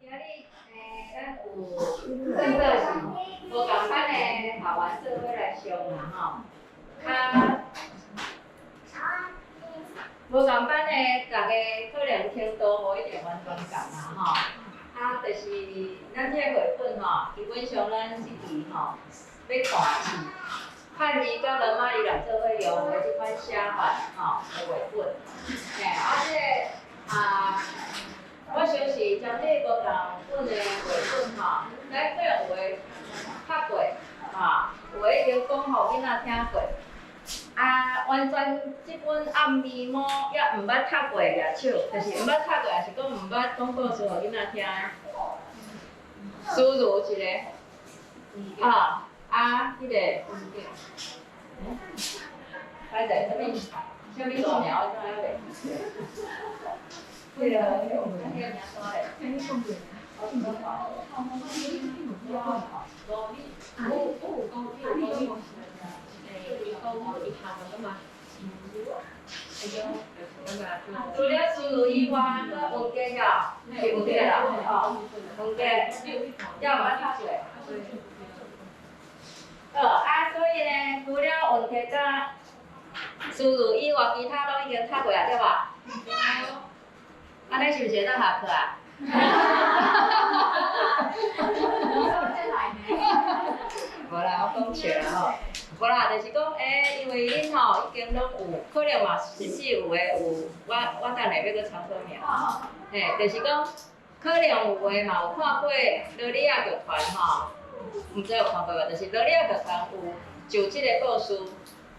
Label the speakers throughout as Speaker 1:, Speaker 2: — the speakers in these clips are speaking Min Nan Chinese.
Speaker 1: 今日咱有算做是無仝款的學員做伙來上啦吼。啊，無仝款的，逐家可能程度無一定完全仝啦吼。啊，就是咱這個繪本吼，基本上咱這期吼欲看是漢字佮羅馬字來做伙用的這款寫法吼的繪本。嘿，啊，這個啊，我相信針對無仝本的繪本吼，咱可能有的讀過，吼，有的已經講予囡仔聽過。啊，完全這本暗暝貓猶毋捌讀過的舉手，就是毋捌讀過，抑是講毋捌講故事予囡仔聽。輸入一個，啊啊，彼個，歹勢，啥物啥物大名我怎猶袂記得。彼個，彼個名啥咧？除了輸入以外，閣文傑曉，是文傑啦，吼，文傑，猶毋捌讀過。好，啊，所以呢，除了文傑佮輸入以外，其他攏已經讀過啊，對無？按呢是毋是會當下課啊？無啦，我講笑啦吼。無啦，就是講，欸，因為恁吼已經攏有，可能嘛甚至有的有，我等下欲閣參考名。嘿，就是講，可能有的嘛有看過羅里亞劇團吼，毋知有看過無？就是羅里亞劇團有就這個故事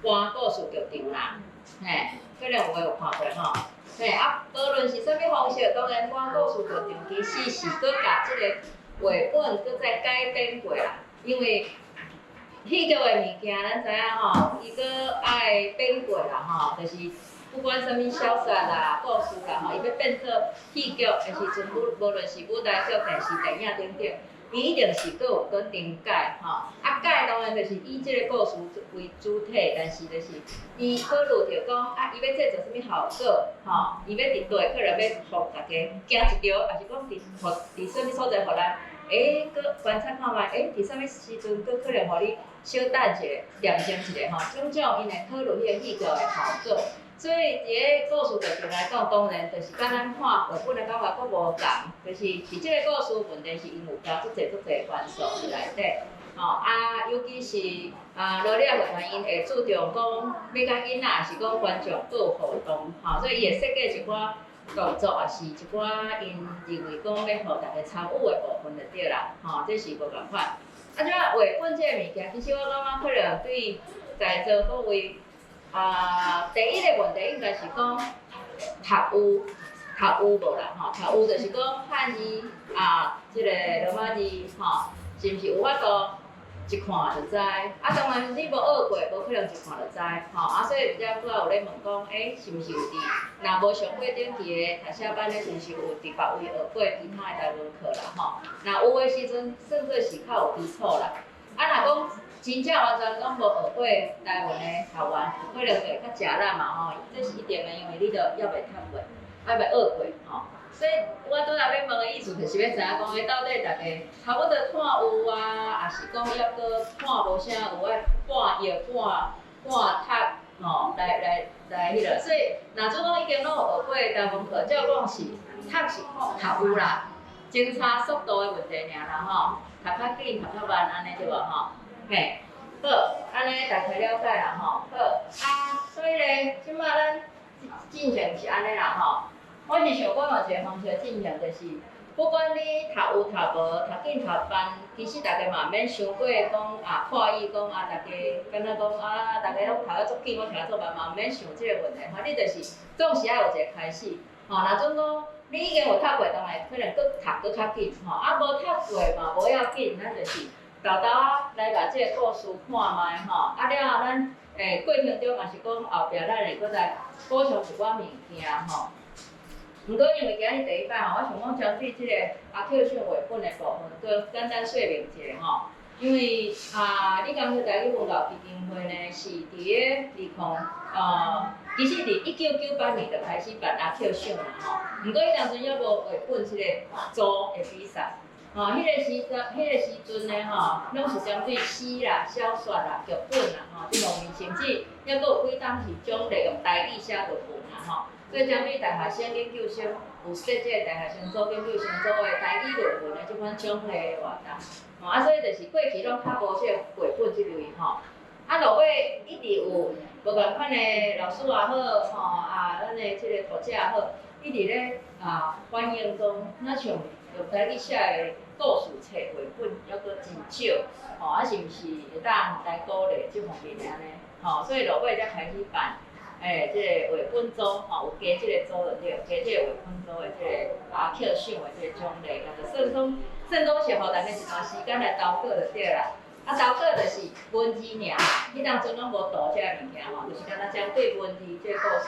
Speaker 1: 搬故事劇場啦，嘿，可能有的有看過吼。嘿，啊，無論是啥物方式，當然搬故事劇場其實是閣共這個繪本閣再改編過啦，因為戲劇的物件，咱知影吼，伊閣愛變過啦吼，就是不管啥物小說啦、故事啦吼，伊欲變做戲劇的時陣，無論是舞台劇、電視、電影等等，伊一定是閣有閣重改吼。啊，改當然就是以這個故事為主體，但是就是伊考慮著講啊，伊欲製作啥物效果吼，伊欲佇佗可能欲予大家驚一著，抑是講佇予佇啥物所在予咱欸，閣觀察看覓，欸，佇啥物時陣閣可能予你小等一下、念靜一下吼，種種𪜶會考慮彼個戲劇的效果。所以佇個故事劇場來講，當然就是佮咱看繪本的感覺閣無仝，就是佇這個故事問題是𪜶有加足濟足濟元素佇內底，吼啊，尤其是啊羅里亞劇團𪜶會注重講欲佮囡仔，抑是講觀眾閣有互動，吼，所以伊會設計一寡動作，抑是一寡𪜶認為講欲予大家參與的部分就對啦，吼，這是無仝款。啊，這繪本這個物件，其實我感覺可能對在座各位啊，第一个問題應該是講讀有讀有無啦？吼，讀有就是講漢字啊，這個羅馬字吼，是毋是有法度一看就知？啊，當然你無學過，無可能一看就知，吼。啊，所以才拄仔有咧問講，欸，是毋是有佇若無上過頂期的讀寫班咧，是毋是有佇別位學過其他的台文課啦？吼，若有的時陣，算做是較有基礎啦。啊，若講真正完全攏無學過台文的學員，有可能就會較食力嘛吼。這是一定的，因為你都猶未讀過，猶未學過吼。所以我拄仔欲問的意思，就是欲知影講，欸，到底逐家差不多看有啊，抑是講猶閣看無啥有愛半譯半半讀吼，來來來彼落。所以若準講已經攏有學過台文課，照講是讀是看讀有啦，相差速度的問題爾啦吼，讀較緊，讀較慢按呢對無吼？嘿，好，按呢大概了解啦吼。好，啊，所以咧，這擺咱進程是按呢啦吼。我是想講有一個方式進行，就是不管你讀有讀無，讀緊讀慢，其實大家嘛毋免傷過講啊破意講啊，大家敢若講啊，逐家攏讀得足緊，我讀得足慢嘛，毋免想這個問題。反正就是總是愛有一個開始。吼，若準講你已經有讀過，當然可能閣讀閣較緊吼。啊，無讀過嘛無要緊，咱就是沓沓仔來共這個故事看覓吼。啊了後咱過程中嘛是講後壁咱會閣再補充一寡物件吼。毋過因為今日第一擺吼，我想講針對這個阿 Q 賞繪本的部分，閣簡單說明一下吼。因為啊，你感覺台語文教基金會呢，是佇咧二零其實佇1998年就開始辦阿 Q 賞啦吼，毋過彼當陣猶無繪本這個組的比賽，吼，彼個時陣呢吼，攏是針對詩啦、小說啦、劇本啦吼，這方面，甚至猶閣有幾冬是獎勵用台語寫論文啦吼，所以針對大學生、研究生有設這個大學生組、研究生組的台語論文的這款獎勵的活動，吼啊，所以就是過去攏較無這個繪本這類吼。啊，落尾一直有無仝款的老師也好，吼啊，咱的這個讀者也好，一直咧啊反映講，若像用台語寫的故事冊繪本，猶閣真少，吼啊，是毋是會當來鼓勵這方面的按呢？吼，所以落尾才開始辦，這個繪本組，吼，有加這個組就對，加這個繪本組的這個阿 Q 賞的這個獎勵，啊，就算講是予大家一段時間來投稿就對啦。啊，投稿就是文字爾，彼當陣攏無圖這个物件吼，就是干焦針對文字這個故事。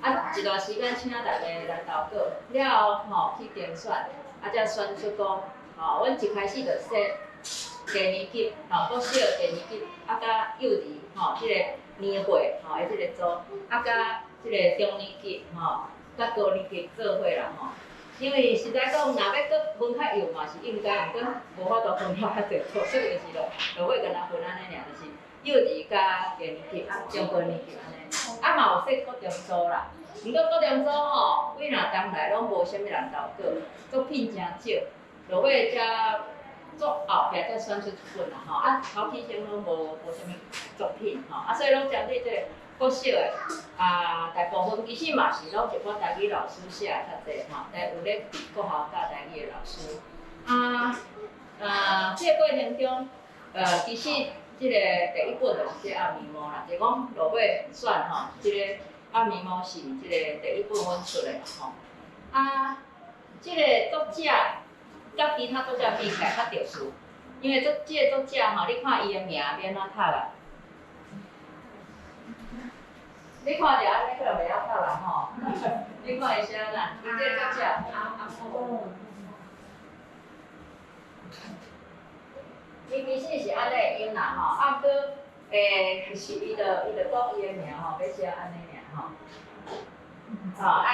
Speaker 1: 啊，一段時間請大家來投稿，了後吼去評選，啊，才選出講，吼，阮一開始就設低年級，吼，國小低年級，啊，佮幼兒，吼，這個年歲，吼，的這個組，啊，佮這個中年級，吼，佮高年級做伙啦，吼。因為實在講，若欲閣分較幼嘛是應該，毋過無法度分了較濟組，所以就是落落尾干焦分按呢爾，就是幼兒佮低年級，啊中高年級按呢，啊嘛有設國中組啦。毋過國中組吼，幾若冬來攏無啥物人投稿，作品誠少，落尾才做後壁才選出一本啦吼，啊頭起先攏無啥物作品吼，啊所以攏針對這個國小的啊，大部分其實嘛是攏一寡台語老師寫的較濟吼，但有咧佇國校教台語的老師。啊啊，這個過程中，其實這個第一本就是這個暗暝魔啦，就講落尾選吼，這個暗暝魔是這個第一本阮出的吼。啊，這個作者佮其他作者比起來較特殊，因為這個作者吼，你看伊的名欲按怎讀啊？你看著按呢可能袂曉讀啦吼，你看伊寫按怎？伊這個作者阿婆，伊其實是按呢音啦吼，啊毋過是伊就講伊的名吼，欲寫按呢爾吼，吼啊啊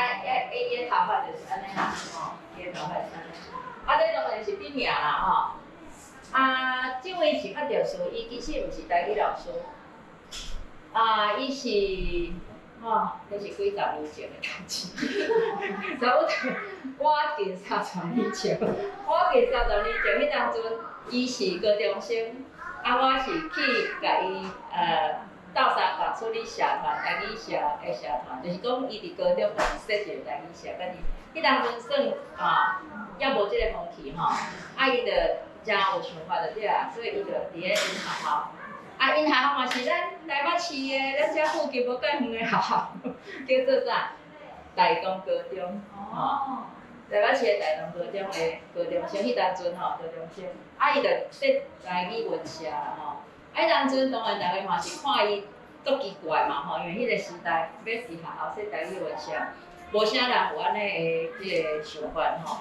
Speaker 1: 伊的頭髮就是按呢啦吼，伊的頭髮是按呢，啊這當然是筆名啦吼，啊這位是較特殊，伊其實毋是台語老師。啊，伊是吼，這是幾十年前的代誌，差不多我近三十年前，我近三十年前，彼當陣伊是高中生，啊，我是去共伊鬥相共處理社團，台語社的社團，就是講伊佇高中家己設一個台語社，家己彼當陣算啊，猶無這個風氣吼，啊，伊就誠有想法就對啊，所以伊就佇咧𪜶學校。啊，𪜶學校嘛是咱台北市的，咱遮附近無介遠的學校，叫做啥？大同高中，吼。台北市的大同高中的高中生，彼當陣吼，高中生，啊，伊就設台語文社啦，吼。啊，彼當陣當然逐家嘛是看伊足奇怪嘛，吼，因為彼個時代欲佇學校設台語文社，無啥人有按呢的這個想法吼。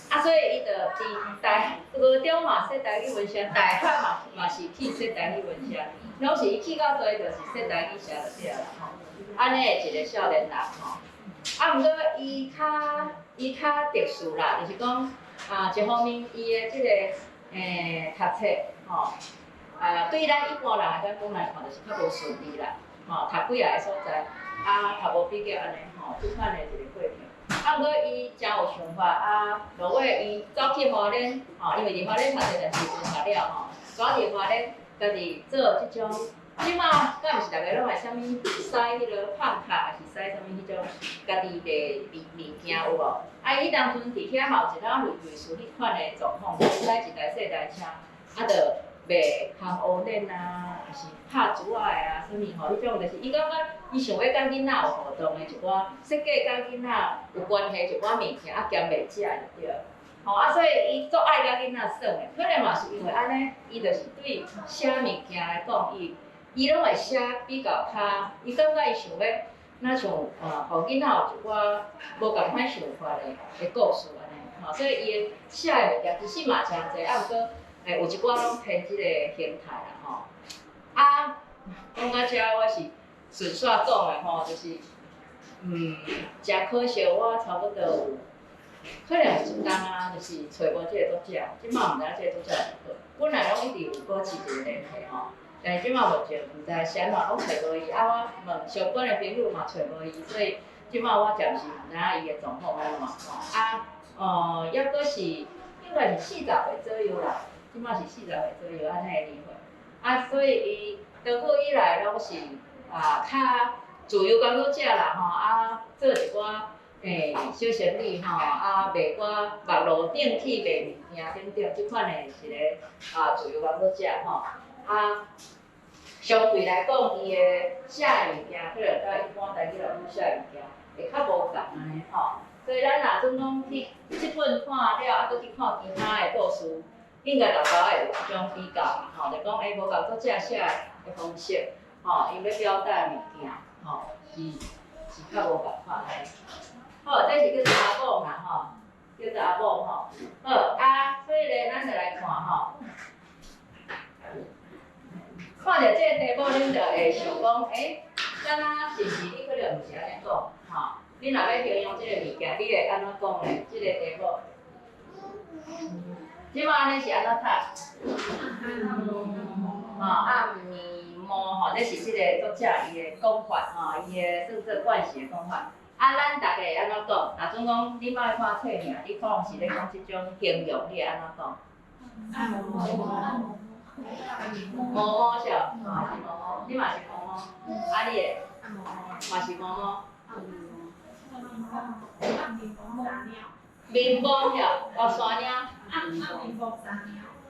Speaker 1: 啊，所以伊就佇大高中嘛設台語文社，大學嘛嘛是去設台語文社，攏是伊去到佗就是設台語社就對啦吼。按呢的一個少年人吼，啊，毋過伊較特殊啦，就是講啊，一方面伊的這個讀冊吼，啊，對咱一般人的眼光來看，就是較無順利啦，吼，讀幾仔個所在，啊，讀無畢業按呢吼，這款的一個過程。啊，毋過伊誠有想法，啊，落尾伊走去花蓮，吼，因為佇花蓮讀冊一段時陣讀了吼，轉佇花蓮家己做這種，這馬敢毋是逐个攏會啥物使彼個胖卡，抑是使啥物彼種家己的物件有無？啊，伊彼當陣佇遐嘛有一寡類似彼款的狀況，駛一台細台車，啊，就賣烘烏輪啊，抑是拍珠仔的啊，啥物吼，彼種就是伊感覺伊想欲佮囡仔有互動的一寡設計佮囡仔有關係一寡物件，啊兼賣食就對。吼啊，所以伊足愛佮囡仔耍的，可能嘛是因為按呢，伊就是對寫物件來講，伊攏會寫比較較，伊感覺伊想欲若像予囡仔有一寡無仝款想法的故事按呢，吼，所以伊的寫的物件其實嘛誠濟，啊，毋過有一寡攏偏這個形態啦吼。啊，講到遮我是順紲講的吼，就是誠可惜，我差不多有可能有一冬啊，就是揣無這个作者，這馬毋知影這个作者佇佗。本來攏一直有保持一个聯繫吼，但是這馬目前毋知是按怎攏揣無伊。啊，我問相關的朋友嘛揣無伊，所以這馬我暫時毋知影伊的狀況按怎。啊，抑閣是應該是40歲左右啦，這馬是40歲左右按呢的年歲。啊，所以伊長久以來攏是啊，較自由工作者啦吼，啊，做一寡小生意吼，啊，賣寡網路頂去賣物件等等，這款的一个啊自由工作者吼。啊，相對來講，伊的寫的物件可能佮一般台語老師寫的物件會較無仝按呢吼。所以咱若準講去這本看了，啊，閣去看其他的故事，應該大家會有這種比較啦吼，就講無仝作者寫的方式，吼，伊欲表達的物件，吼，是較無仝款的。好，這是叫做阿某啦吼，叫做阿某吼。好，啊，所以咧，咱就來看吼，看著這個題目，恁就會想講，敢若是毋是你可能毋是按呢講，吼？你若欲形容這個物件，你會按怎講咧？這個題目，這馬按呢是按怎讀？吼，暗暝毛吼，這是這个作者伊的講法吼，伊的算做慣勢的講法。啊，咱逐家會按怎講？若準講你莫看冊名，你可能是咧講這種形容，你會按怎講？毛毛是哦，嘛是毛毛，你嘛是毛毛，啊你的嘛是毛毛。面毛曉，哦山貓。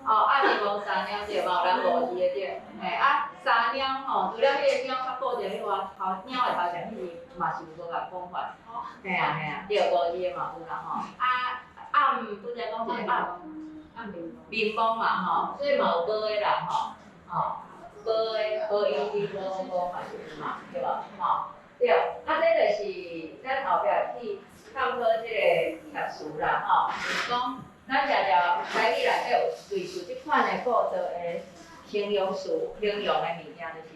Speaker 1: 哦，暗暝毛山貓對，嘛有人誤字的對。嘿，啊，山貓吼，除了彼个貓較固定彼外，頭貓的頭前彼字嘛是有無仝講法。嘿啊嘿啊，對，誤字的嘛有啦吼。啊，暗拄才講一個暗，面毛嘛吼，所以嘛有無的啦吼，吼，無的無音字無無嘛是有嘛，對無？吼，對，啊，這就是咱後壁去探討這個協詞啦吼，就是講咱常常台語內底有類似這款的構造的形容詞、形容的物件，就是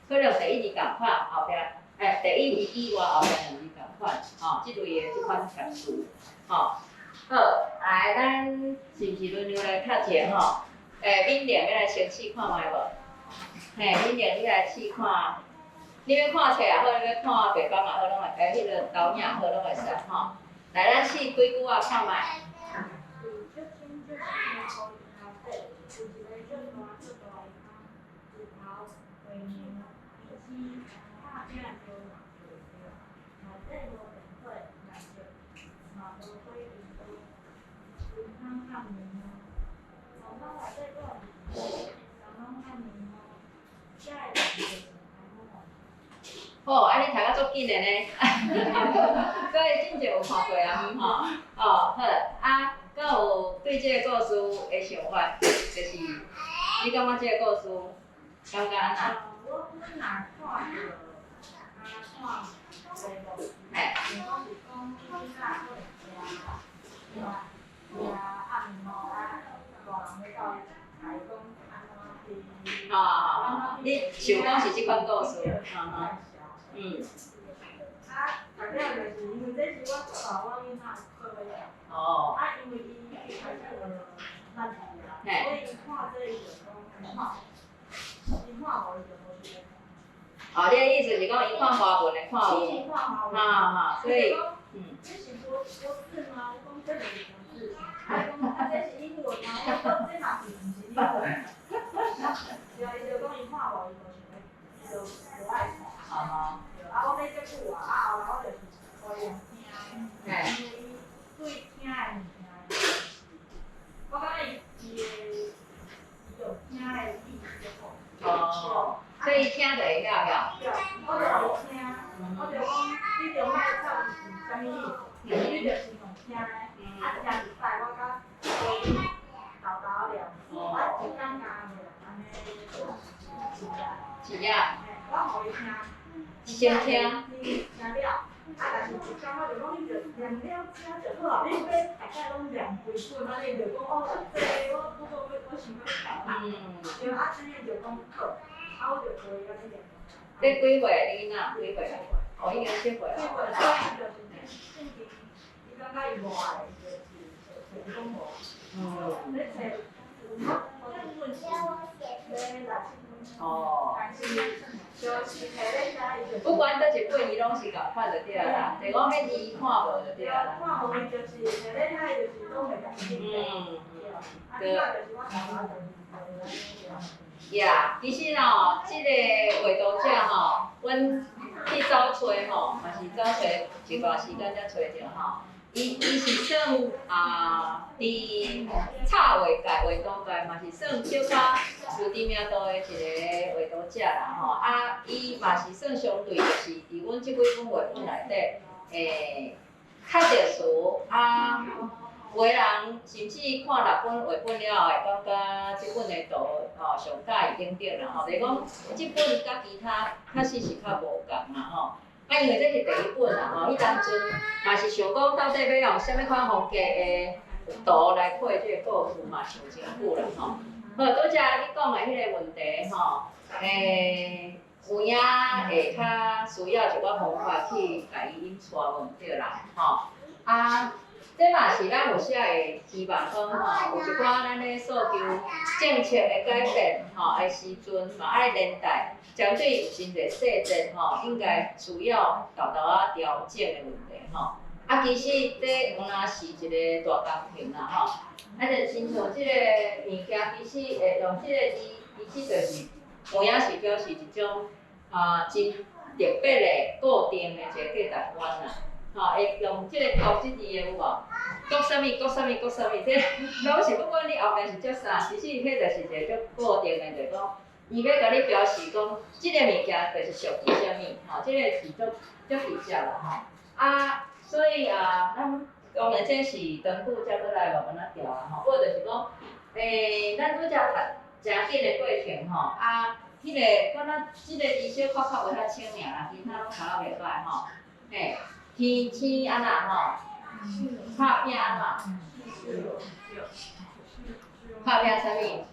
Speaker 1: 可能第一字仝款，後壁第一字以外後壁兩字仝款，吼，這類的這款協詞，吼。好，來，咱是毋是輪流來讀一下吼？敏玲欲來先試看覓無？嘿，敏玲你來試看，你欲看冊也好，你欲看白板也好，攏會，彼个投影也好，攏會使吼。來，咱試幾句話看覓。
Speaker 2: 佇足深足深的溪內底，有一个足大足大的坑，日頭、月娘、伊是拍拼著嘛袂著，內底無電火蠟燭，嘛無火燈光，規空暗暝毛。毛毛內底住一个毛毛暗暝毛，遮的人就是阿某。
Speaker 1: 好，啊你讀甲足緊的呢，所以進前有看過啊，吼，哦，好，啊，敢有對這个故事的想法？就是你感覺這个故事感覺按怎？
Speaker 2: 我本來看著啊看題目，想講是講囡仔可能食食暗暝毛啊，大人欲教伊講按怎去。
Speaker 1: 哦，你想講是這款故事，
Speaker 2: 啊，讀了就是因為這是我帶我囡仔學的。啊，因為伊一開始學捌字啦，所以伊看這伊就講看，伊看無伊就無想欲看。
Speaker 1: 哦，你的意思是講伊看華文的看有，
Speaker 2: 看華文。
Speaker 1: 哈哈，所以，
Speaker 2: 這是國國字嗎？我講這就是國字。啊，講啊，這是英文嗎？我講這嘛是毋是英文？對啊，伊就講伊看無，伊無想欲，伊就無愛看。對，啊，我買遮久啊，啊，後來我就是予伊用聽的，因為伊對聽的物件，我感覺伊伊的伊用聽的意思就好。
Speaker 1: 哦，所以伊聽就會曉曉。
Speaker 2: 對，我就予伊聽，我就講你著莫插伊是啥物意思，你就是用聽的，啊，聽一擺我閣予伊沓沓念，啊，一工加袂按呢是啊。
Speaker 1: 是啊。
Speaker 2: 我予伊聽。
Speaker 1: 先聽。
Speaker 2: 聽了，啊，但是一工我就講你著念了聽就好啊，你欲大概攏念幾本，啊，你就講哦，這個我我我我想欲讀。對，啊，這樣就講好，啊，我就陪伊按呢念。
Speaker 1: 你幾歲？你囡仔幾歲？哦，哦，已經七歲
Speaker 2: 七
Speaker 1: 啊。
Speaker 2: 歲，所以就是正經，伊感覺伊無愛，伊就是揣講無。咧揣，我本是咧六七本。但是就是摕咧遮伊就。
Speaker 1: 不管佗一本，伊攏是仝款就對啦。就講彼字看無就對啦。
Speaker 2: 看無伊就是摕咧遐，伊就是攏會共記。對。啊，這就是我頭仔就是。
Speaker 1: 呀，其實吼，這个畫圖者吼，阮去走揣吼，嘛是走揣一寡時間才揣著吼。伊是算啊，佇插畫界、畫圖界嘛是算小可有知名度的一个畫圖者啦吼。啊，伊嘛是算相對，就是佇阮這幾本繪本內底，較特殊啊。有的人甚至看六本繪本了後，會感覺這本的圖吼上喜歡等等啦吼，就是講這本佮其他確實是較無仝啦吼。啊，因為這是第一本啦吼，彼當陣嘛是想講到底欲用啥物款風格的圖來配這個故事嘛，想真久啦吼。好，拄才你講的彼个問題吼，有影會較需要一寡方法去共伊引帶無毋對啦吼。啊，這嘛是咱有時會希望講吼，有一寡咱咧訴求政策的改變吼的時陣，嘛愛連帶針對有真濟細節吼，應該需要沓沓仔調整的問題吼。啊，其實這有若是一个大工程啦吼。啊，就親像這个物件，其實會用這个字，其實就是有影是表示一種啊真特別的固定的一个價值觀啦。吼，會用這个國這字的有無？國啥物？國啥物？國啥物？這攏是不管你後面是接啥，其實彼就是一个足固定的，就是講，伊欲共你表示講，這个物件就是屬於啥物，吼，這个是足足直接啦，吼。啊，所以啊，咱當然這是長久才閣來慢慢仔調啊，吼。無就是講，咱拄才讀誠緊的過程吼，啊，彼个敢若這个字小可較袂遐清爾啦，其他攏讀得袂䆀吼，嘿。天星按怎吼？拍拚按怎？拍拚啥物？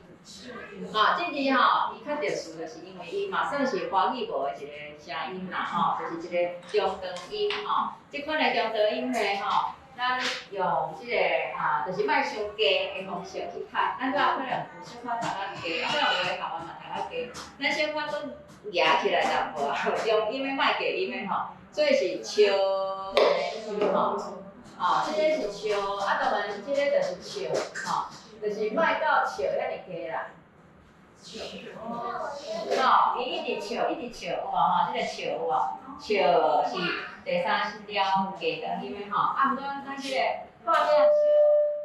Speaker 1: 啊，這字吼，伊較特殊，就是因為伊嘛算是華語無的一个聲音啦，吼，就是一个中長音吼。這款的中長音呢，吼，咱用這个啊，就是莫傷低的方式去讀。咱拄仔可能有小可讀較低，啊，可能有的學員嘛讀較低。咱小可閣夯起來淡薄仔，中音的莫低音的吼，所以是笑吼，哦，這個是笑，啊，當然這個就是笑，吼，就是莫到笑遐爾低啦。吼，伊一直笑，一直笑，有無吼？這个笑有無？笑是第三聲調低長音的吼，啊，毋過咱這個拍拚笑，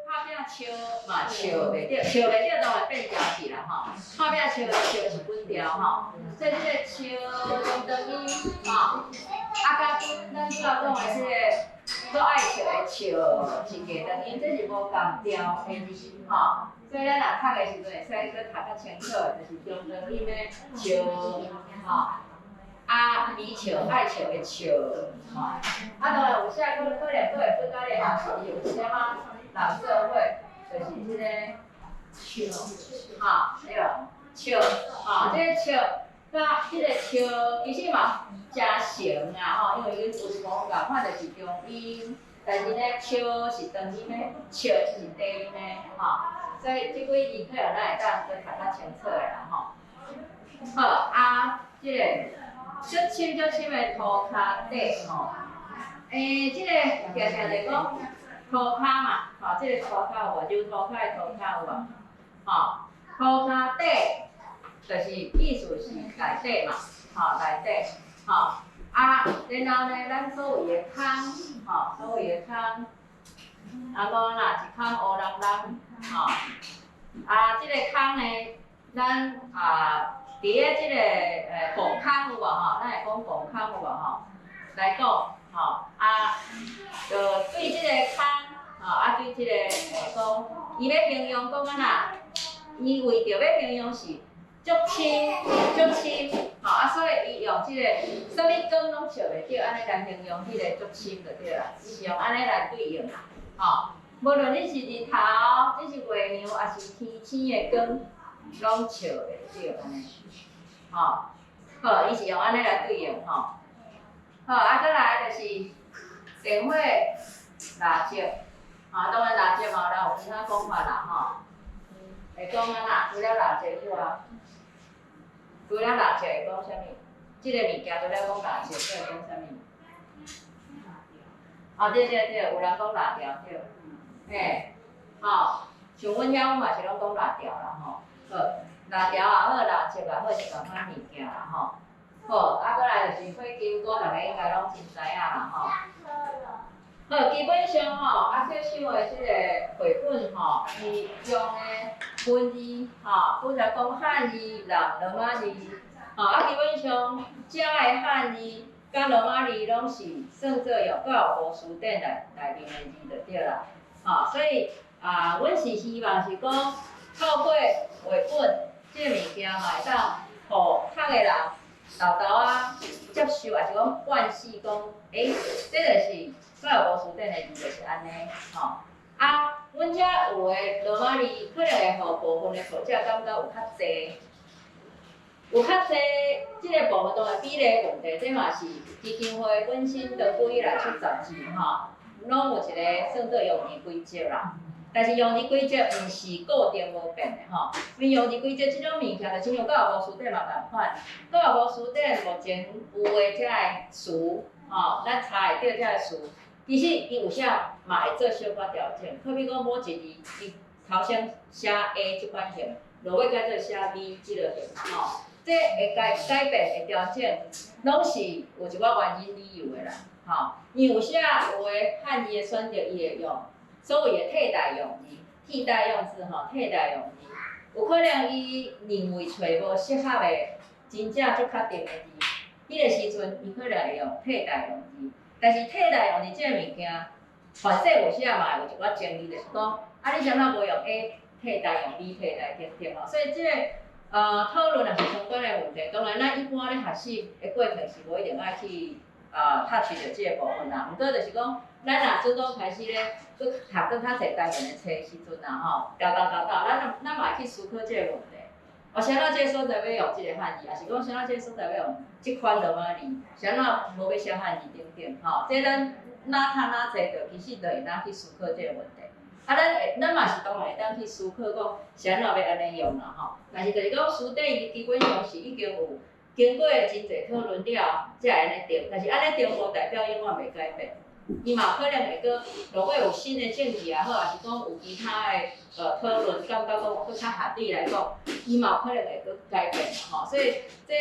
Speaker 1: 拍拚笑嘛笑袂著，笑袂著當然變調去啦吼。拍拚笑笑是穩調吼，所以這個笑中長音吼，啊，佮咱拄仔講的這個閣愛笑的笑是低長音，這是無仝調的字吼。所以咱若讀的時陣會使閣讀較清楚，就是中長音的笑吼。啊，微笑愛笑的笑，吼。啊，當然有時可能閣會分甲咧，嘛是有啥物人做伙，就是這個笑，吼，對無？笑，吼，這个笑，佮這个笑其實嘛誠像啦，吼，因為伊有一無仝款就是中音，但是呢，笑是長音的，笑是低音的，吼。所以這幾字可能咱會當閣讀較清楚的啦，吼。好，啊，這个足深足深的塗跤底吼，這个常常就講塗跤嘛，吼，這个塗跤有無？就塗跤的塗跤有無？吼，塗跤底就是意思是內底嘛，吼，內底，吼，啊，然後呢，咱所謂的空，吼，所謂的空，啊，無啦，一空烏櫳櫳，吼，啊，這個空呢，咱啊，佇咧這个磅空有無吼？咱會講磅空有無吼？來講，吼，啊，就對這個空，吼，啊，對這个講，伊欲形容講按怎？伊為著欲形容是足深、足深，吼，啊，所以伊用這个啥物光攏照袂著，按呢來形容彼個足深就對啦。伊是用按呢來對應啦，吼。無論你是日頭，你是月娘，抑是天星的光，攏照袂著按呢，吼。好，伊是用按呢來對應吼。好，啊，閣來就是電火蠟燭，啊，當然蠟燭嘛，有人有其他講法啦，吼。會講按怎？除了蠟燭以外，除了蠟燭會講啥物？這个物件除了講蠟燭，閣會講啥物？哦，對對對，有人講蠟條對，嘿，吼，像阮遐阮嘛是攏講蠟條啦，吼，好，蠟條也好，蠟燭也好，是仝款物件啦，吼。好，啊，閣來就是火金菇，逐家應該攏真知影啦，吼。好，基本上吼，阿克秀的這個繪本吼，伊用的文字吼，拄才講漢字、人羅馬字，吼，啊，基本上遮的漢字佮羅馬字攏是算做用教育部辭典內內面的字就對啦，吼，所以啊，阮是希望是講透過繪本這个物件嘛，會當予讀的人沓沓仔接受，抑是講慣勢講，欸，這就是教育部辭典的字就是按呢，吼。啊，阮遮有的羅馬字可能會予部分的讀者感覺有較濟，有較濟這个部分當然比例問題，這嘛是基金會本身長久以來出雜誌吼，攏有一个算做用字規則啦。但是用字規則毋是固定無變的吼，因為用字規則這種物件，就親像教育部辭典嘛仝款，教育部辭典目前有的這个詞，吼，咱查會著這个詞，其實伊有啥嘛會做小可調整，好比講某一字，伊頭先寫 A 這款型，落尾改做寫 B 這个型，吼，這會改改變會調整，攏是有一寡原因理由的啦，吼，因為有啥有的漢字的選擇，伊會用所謂的替代用字，替代用字吼，替代用字，有可能伊認為揣無適合的，真正足確定的字，彼个時陣伊可能會用替代用字。但是替代用字這个物件，凡勢有時嘛會有一寡爭議，就是講，啊，你啥物無用 A 替代用 B 替代等等吼，所以這个討論也是相關的問題。當然，咱一般咧學習的過程是無一定愛去touch 著這个部分啦。毋過就是講，咱若準講開始咧，閣讀閣較濟台文的冊時陣啊吼，沓沓沓沓，咱嘛會去思考這個問題。哦，啥物這个所在欲用這个漢字，抑是講啥物這个所在欲用這款羅馬字，啥物無欲寫漢字等等，吼，這咱哪讀哪濟，就其實就會當去思考這個問題。啊，咱會，咱嘛是當然會當去思考講，啥物欲按呢用啦，吼。但是就是講辭典伊基本上是已經有經過真濟討論了，才會按呢定。但是按呢定無代表永遠袂改變，伊嘛有可能會閣落尾有新的證據也好，抑是講有其他的討論，感覺講閣較合理來講，伊嘛有可能會閣改變吼。所以這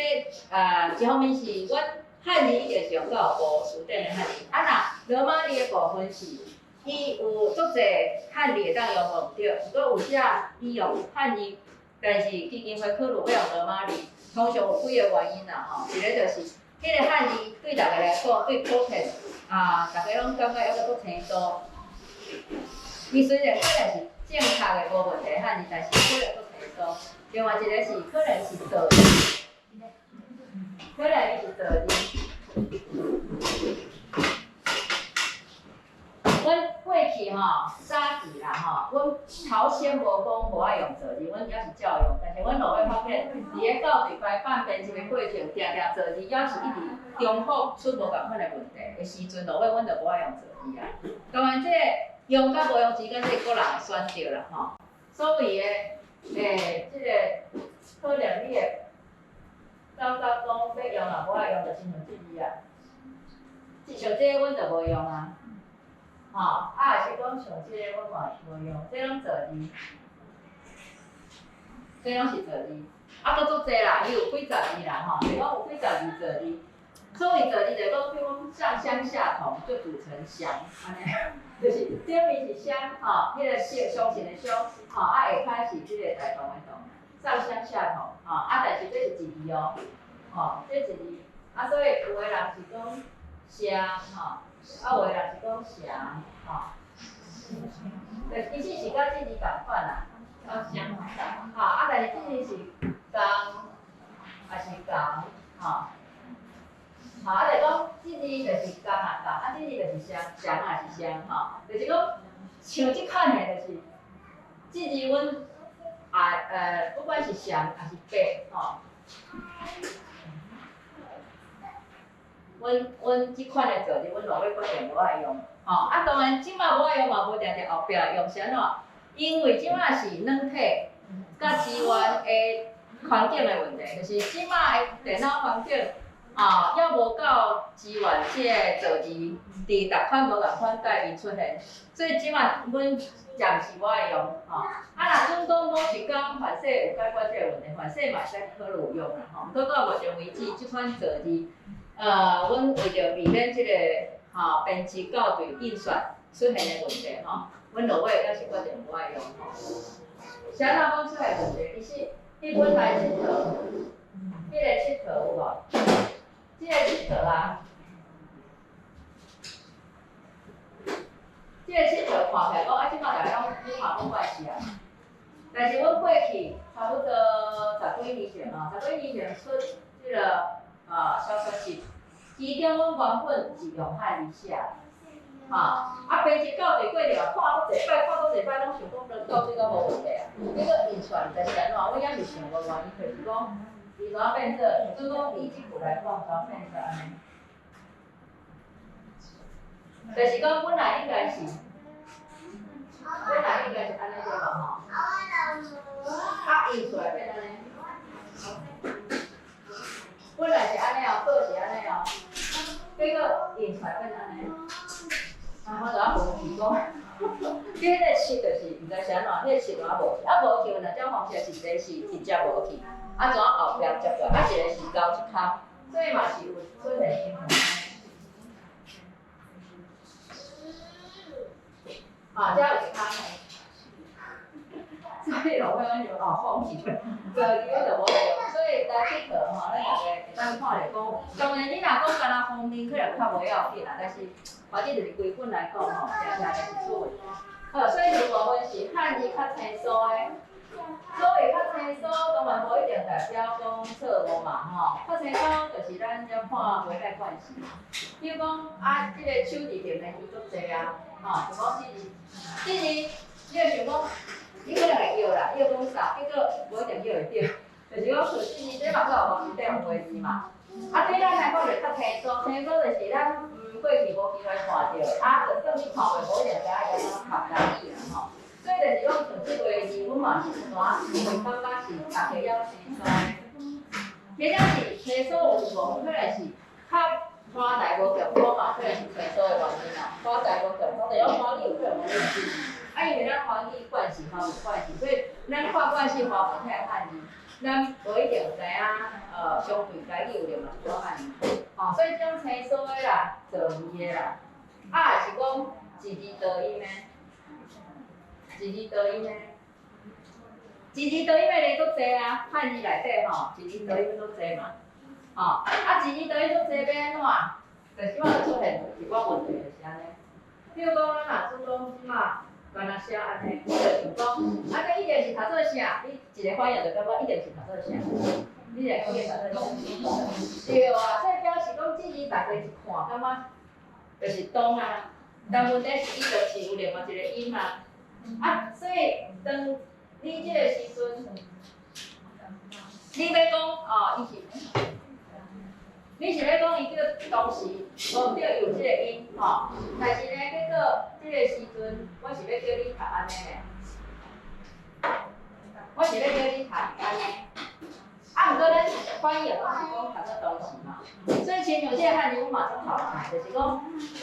Speaker 1: 一方面是阮漢字一定是用教育部辭典的漢字，啊若羅馬字的部分是，伊有足濟漢字會當用無毋對，毋過有時伊用漢字，但是基金會考慮欲用羅馬字，通常有幾个原因啦吼，一個就是彼个漢字對逐家來講，對普遍啊，逐家攏感覺猶閣閣清楚。伊雖然可能是正確的無問題漢字，但是可能閣清楚。另外一個是可能是造字，可能伊是造字。阮過去吼，早期啦吼，阮頭先無講無愛用造字，阮猶是照用。但是阮落尾發現，佇咧校對排版編輯的過程，定定造字猶是一直重複出無仝款的問題的時陣，落尾阮就無愛用造字啊。當然，這個用佮無用之間，這是個人的選擇啦吼。所謂的這個可能你會感覺講欲用也無愛用，就親像這字啊，像這个阮就無用啊。吼，啊，抑是講像這个阮嘛無用，這攏造字，這攏是造字，啊，閣足濟啦，伊有幾十字啦，吼，就是講有幾十字造字。所謂造字就是講，比如講上鄉下同就組成鄉，按呢，就是頂面是鄉，吼，彼個相相信的相，吼，啊下跤是這個大同的同，上鄉下同，吼，啊，但是這是一字哦，吼，這一字，啊，所以有的人是講鄉，吼。啊，有的人是講祥，吼，對，其實是佮這字仝款啦，相，吼，啊，但是這字是仝，抑是仝，吼，吼，啊，就講這字就是仝啊仝，啊，這字就是相，祥抑是相，吼，就是講像這款的，就是這字阮啊不管是祥抑是伯，吼。阮這款的造字，阮落尾決定無愛用。吼，啊，當然這馬無愛用嘛，無定定後壁用是按怎？因為這馬是軟體佮資源的環境的問題，就是這馬的電腦環境啊，猶無夠支援這个造字，佇逐款無仝款界面出現，所以這馬阮暫時無愛用。吼，啊，若準講某一工凡勢有解決這个問題，凡勢嘛會使考慮用啦。吼，毋過到目前為止，這款造字，阮為著避免這个吼編輯校對印刷出現的問題，吼，阮落尾猶是決定無愛用。吼，是按怎講出現問題？其實你本來𨑨迌，彼个𨑨迌有無？這个𨑨迌啊，這个𨑨迌看起來講啊，這馬逐家攏你嘛攏慣勢啊。但是阮過去差不多十幾年前吼，十幾年前出這个小說集，其中阮原本是用漢字寫，吼，啊編輯校對過了，看足濟擺，看足濟擺，攏想講校對到無問題啊。結果印出來毋知是按怎，我猶是想無原因，就是講伊怎變做，準講以這句來講，怎變做按呢？就是講本來應該是，本來應該是按呢對無吼？啊，印出來變按呢。本來是按呢哦，稿是按呢哦，結果印出來變按呢。啊，我就啊問伊講，你彼个七就是毋知是按怎，彼个七怎無去？啊無去，若這方式一个是直接無去，啊怎後壁接過來？啊一个是交一空，所以嘛是有出現情況。啊，這有一空的，所以落尾阮就哦放棄，造字阮就無愛用，所以來𨑨迌吼，咱逐家會當看著講，當然你若講敢若封面可能較無要緊啦，但是反正就是規本來講吼，定定就是出問題。好，所以有部分是漢字較清楚的，所謂較清楚，當然無一定代表講錯誤嘛吼。較清楚就是咱遮看袂太慣勢。比如講啊，這個手字旁的字足濟啊，吼，就講這字，這字你會想講，你可能會叫啦，叫講啥，結果無一定叫會著，就是講像這字，這嘛閣有無是對方字嘛。啊，對咱來講就較清楚，清楚就是咱過去無機會看著，啊，就算你看袂，無一定知影伊按怎讀台語啦吼。所以就是講像這个字，阮嘛是有淡會感覺是逐家猶清楚的。或者是清楚有一部分可能是較寬大無共款嘛，可能是清楚的原因啦。寬大無共款，就是講華語有可能無認知。啊，因為咱華語慣勢，華文慣勢，所以咱看慣勢華文體的漢字，咱無一定知影相對台語有另外一種漢字。吼，所以這種清楚的啦，造字的啦，啊，也是講一字多音的，一字多音的，一字多音的例足濟啊，漢字內底吼，一字多音足濟嘛。吼，啊，一字多音足濟欲按怎？就是這馬就出現一寡問題，就是按呢。比如講，咱若準講這馬敢若寫按呢，我就想講，啊，這一定是讀做啥？你一个反應就感覺一定是讀做啥？你會感覺讀做啥？對啊，所以表示講這字逐家一看，感覺就是當啊。但問題是，伊就是有另外一個音啊。啊，所以當你這個時陣，你欲講哦，伊是，你是欲講伊叫當時，無毋對，伊有這個音吼。但是呢，結果這個時陣，我是欲叫你讀按呢呢，我是欲叫你讀按呢。啊，毋過咱翻譯攏是講讀做當時嘛，所以親像這個漢字，阮嘛足頭痛，就是講，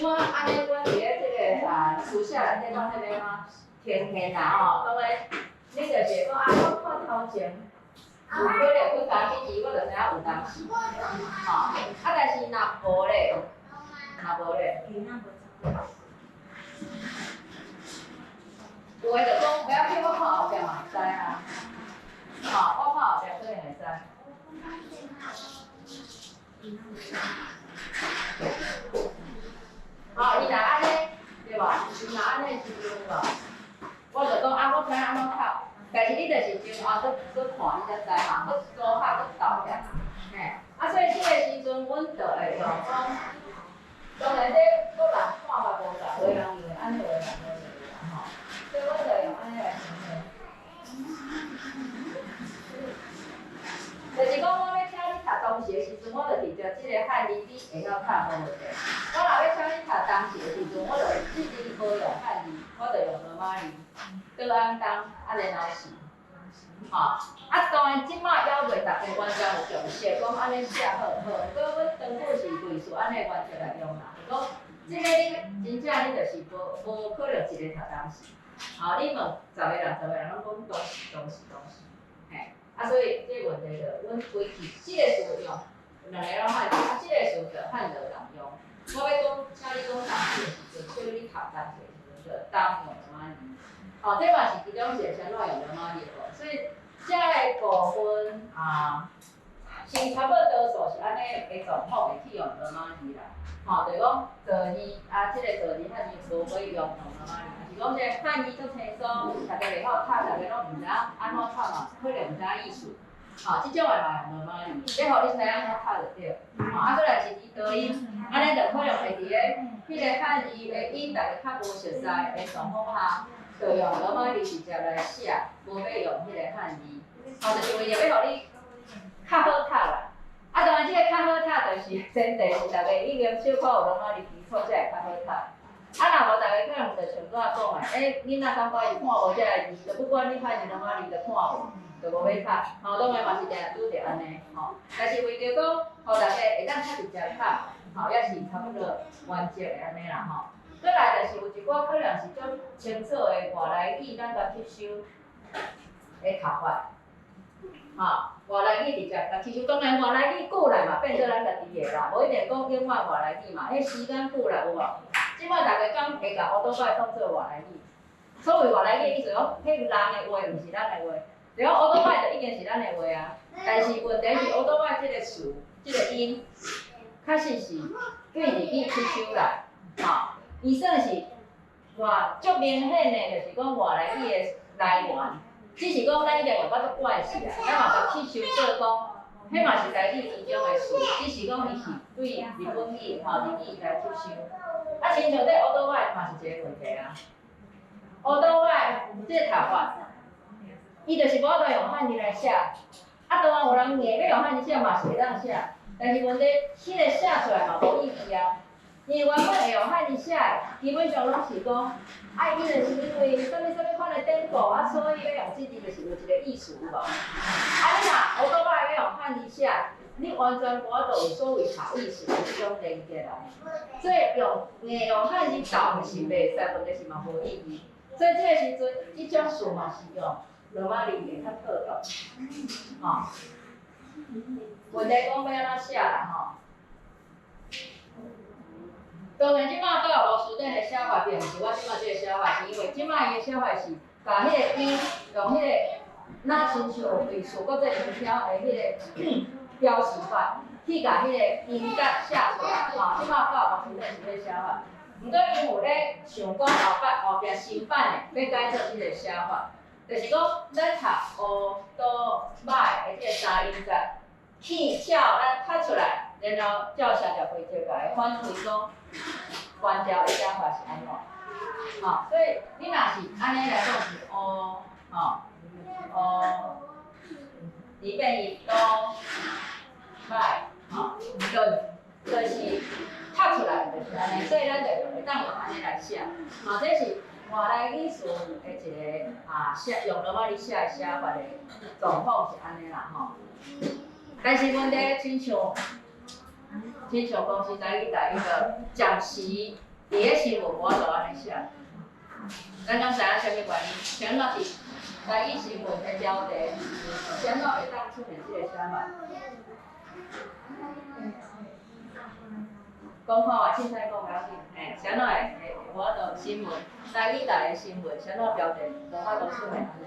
Speaker 1: 我按呢，阮佇咧這個啊書寫內底攏彼个嘛呈現啦吼，當然，你就是會講啊，我看頭前有可能去加這字，我就知影有當時，吼，啊，但是若無咧，若無咧，有的就講袂要緊，我看後壁嘛會知啊，吼，我看後壁可能會知。吼，伊若按呢，對無？伊若按呢時陣有無？我就講啊，我知影按怎讀，但是你就是前後閣閣看，你才知嘛，閣組合閣鬥起來，嘿。啊，所以這个時陣，阮就會用講，當然這各人看法無仝，有的人認為按呢，有的人無認為啦吼。所以阮就用按呢來呈現。就是講，我欲請你讀當時的時陣，我就直接這个漢字，你會曉讀無問題。我若欲請你讀東字的時陣，我就這字無用漢字，我就用羅馬字，倒按東，啊然後是，吼，啊當然這擺猶未逐家完全有共識，講按呢寫好毋好，毋過阮當初是類似按呢原則來用啦，就講這个你真正你就是無無可能一个讀東字，吼，你問十个人，十个人攏講東是東是東是，嘿，啊所以這個問題就阮規氣這个詞用兩个攏漢字，啊這個詞就漢羅共用。我欲講，請你講東字的時陣，叫你讀東字的時陣，就東用羅馬字。吼，這嘛是其中一個啥怎用羅馬字的，所以這个部分啊，是差不多多數是按呢的狀況會去用羅馬字啦。吼，就是講造字啊，這個造字漢字無可以用用羅馬字，是講這個漢字足清楚，大家袂曉讀，大家攏毋知影按怎讀嘛，可能毋知影意思。吼，這種的嘛用羅馬字，欲予你知影按怎讀就對。吼，啊，閣來是伊讀音，按呢就可能會佇咧彼个漢字的音，大家較無熟似的狀況下，就用羅馬字直接來寫，無欲用彼個漢字。吼，就是為著欲予你較好讀啦。啊，當然這個較好讀，就是前提是大家已經小可有羅馬字基礎，才會較好讀。啊，若無大家可能就像拄仔講的，欸，囡仔感覺伊看無這个字，就不管你漢字羅馬字，就看無，就無欲讀。吼，當然嘛是定定拄著按呢，吼。但是為著講，予大家會當較直接讀，吼，也是差不多原則的按呢啦，吼。閣來就是有一寡可能是足清楚的外來語，咱共吸收的讀法，吼，外來語直接共吸收，當然外來語久來嘛變做咱家己的啦，無一定講永遠外來語嘛，彼時間久來有無？這擺大家敢會共烏多擺當做外來語？所謂外來語的意思講，彼人的話毋是咱的話，對講烏多擺就已經是咱的話啊。但是問題是烏多擺這個詞、這個音，確實是對日語吸收來，吼，伊算是外足明顯的，就是講外來語的來源。只是講咱已經用甲足慣勢啊，咱嘛共吸收做講，彼嘛是台語其中的詞，只是講伊是對日本語吼日語來吸收。啊，親像這烏多擺嘛是一個問題啊。烏多擺這個讀法，伊就是無法度用漢字來寫。啊，當然有人硬欲用漢字寫嘛是會當寫，但是問題，彼个寫出來嘛無意義啊。因為原本會用漢字寫的，基本上攏是講，啊，伊就是因為啥物啥物款的典故，啊，所以欲用這字就是有一個意思有無？啊，你若烏多擺欲用漢字寫，你完全無法度有所謂讀意思的這種連結啊。所以用硬用漢字讀是袂使，問題是嘛無意義。所以這個時陣，這種詞嘛是用羅馬字會較妥當，吼。問題講欲按怎寫啦，吼。當然，這擺教育部辭典的寫法並毋是我這擺這個寫法，是因為這擺伊的寫法是共彼个音用彼个，若親像類似國際音標的彼个標示法，去共彼个音節寫出來，吼。這擺教育部辭典是這寫法，毋過𪜶有咧想講後擺後壁新版的欲改做這個寫法，就是講咱讀烏多擺的這個三音節，去照咱讀出來，然後照寫條規則共伊反推講，原條的寫法是按怎？吼，所以你若是按呢來講是烏，吼，烏，二變伊多擺，吼，就是讀出來就是按呢，所以咱就會當用按呢來寫。吼，這是外來語詞的一個啊寫用羅馬字寫的寫法的狀況是按呢啦，吼。但是問題親像公視台語台彼個暫時佇咧新聞無法度按呢寫。咱攏知影啥物原因？啥物是台語新聞的標題，啥物會當出現這個寫法？講看嘛，凊彩講無要緊，嘿，啥物會會無法度新聞台語台的新聞，啥物標題無法度出現按呢？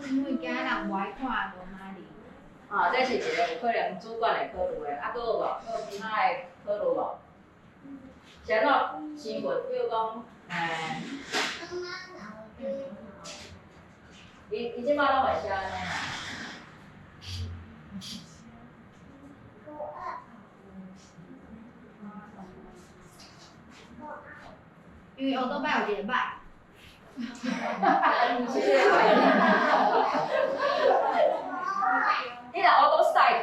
Speaker 2: 因為驚人無愛看羅馬字。
Speaker 1: 啊，這是一個有可能主觀的考慮的，啊，閣有無？閣有其他的考慮無？啥物新聞？比如講，伊這擺攏會寫按呢啦。
Speaker 2: 因為烏多擺有一個擺。
Speaker 1: 你若烏多賽去，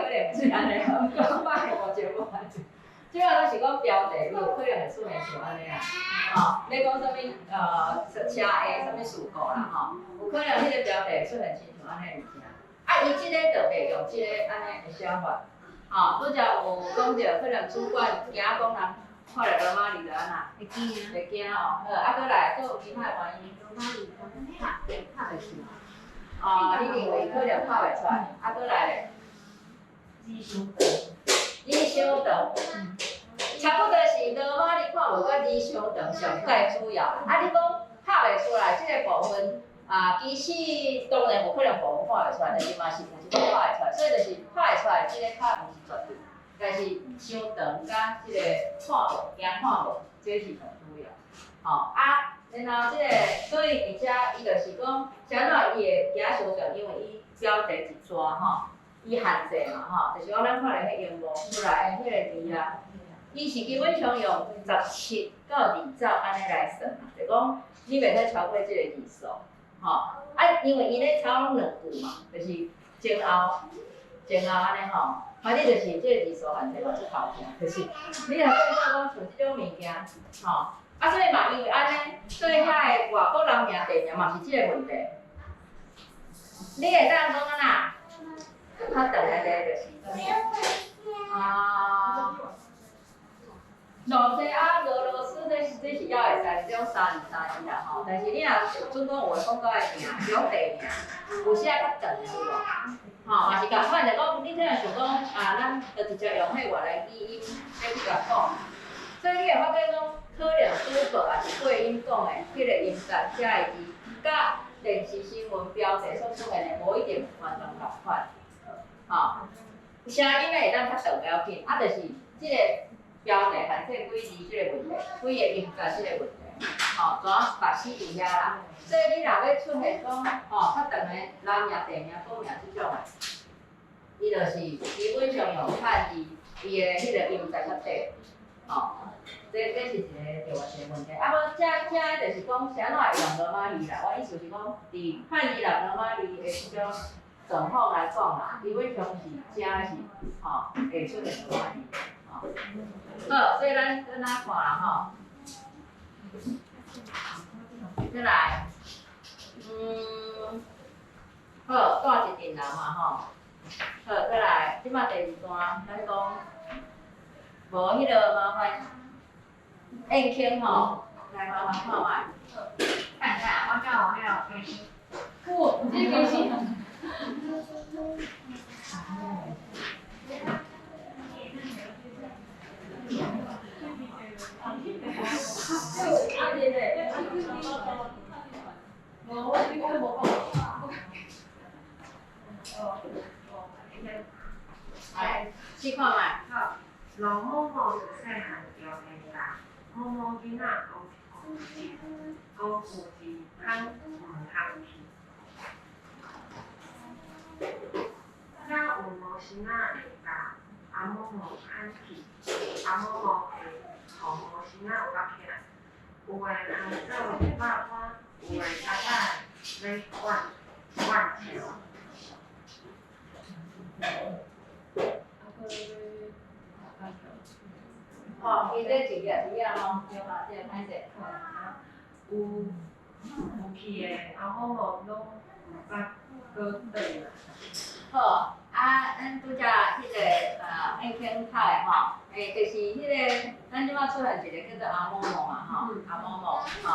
Speaker 1: 故啦吼，有可能彼个標題會出現親像按呢物件，啊，伊這个就袂用這个按呢的寫法，吼，拄才有講著可能主管驚講人看著羅馬字就按怎？
Speaker 2: 會驚。
Speaker 1: 會驚哦，好，啊，閣來，閣有其他的原因？
Speaker 2: 羅馬字拍袂出來。
Speaker 1: 哦，你認為可能拍袂出來，啊，閣來咧？
Speaker 2: 字傷長。
Speaker 1: 字傷長，差不多是羅馬字看無佮字傷長上蓋主要啦。啊，你講拍袂出來這个部分，啊，其實當然有可能部分看袂出來，但是嘛是有一寡拍會出來，所以就是拍會出來，這个較毋是絕對，但是傷長佮這个看無，驚看無，這是上主要。吼，啊，然後這个，所以佇遮伊就是講，啥怎伊會驚傷長，因為伊標題一逝吼。伊限制嘛吼，就是講咱看咧彼螢幕出來的彼个字啊，伊是基本上用17到20按呢來算，就講你袂使超過這個字數，吼。啊，因為伊咧抄攏兩句嘛，就是前後前後按呢吼，反正就是這個字數限制嘛足頭痛，就是你若變做講像這種物件，吼，啊所以嘛因為按呢，所以遐个外國人名地名嘛是這个問題。你會當講按怎？較長的咧就是啊，羅西亞、俄羅斯這是猶會使，這種三字三字啦吼。但是你若準講有的講到的名，這種地名，有時愛較長的有無？吼，嘛是仝款，就講你可能想講啊，咱就直接用彼外來語音欲去共講，所以你會發覺講，可能主播抑是配音講的彼个音節寫的字，佮電視新聞標題所出現的無一定完全仝款。吼，聲音的會當較長袂要緊，啊，就是這个標題限制幾字這个問題，幾个音節這个問題，吼，主要把死佇遐啦。所以你若欲出現講，吼，較長的人名、地名、國名這種的，伊就是基本上用漢字，伊的彼个音節較短，吼，這是一个著偌濟問題。啊，無這這就是講，啥怎會用羅馬字啦？我意思是講，佇漢字佮羅馬字的這種狀況來講啦，基本上是遮是吼會出現羅馬字，吼。好，所以咱閣來看啦吼。再來，好，帶一陣人嘛吼。好，閣來，這擺第二段，咱講，無彼个麻煩，燕卿吼，來麻煩看覓。
Speaker 2: 看一下，我敢有彼个更新。
Speaker 1: 有，這更新。來，試看覓。
Speaker 2: 好，老某某自細漢就會教某某囡仔講一句講有一通毋通去。遮有毛生仔會共阿某某牽去，阿某某會予毛生仔挖起來，有的通做肉乾，有的逐擺咧灌灌橋。
Speaker 1: 吼，伊這一頁一頁吼，對嘛？這個歹勢。
Speaker 2: 有去的阿某某攏毋捌閣轉來。
Speaker 1: 好，啊，咱拄才彼个燕卿讀的吼，就是彼个，咱這擺出現一個叫做阿某某嘛吼，阿某某，吼，好，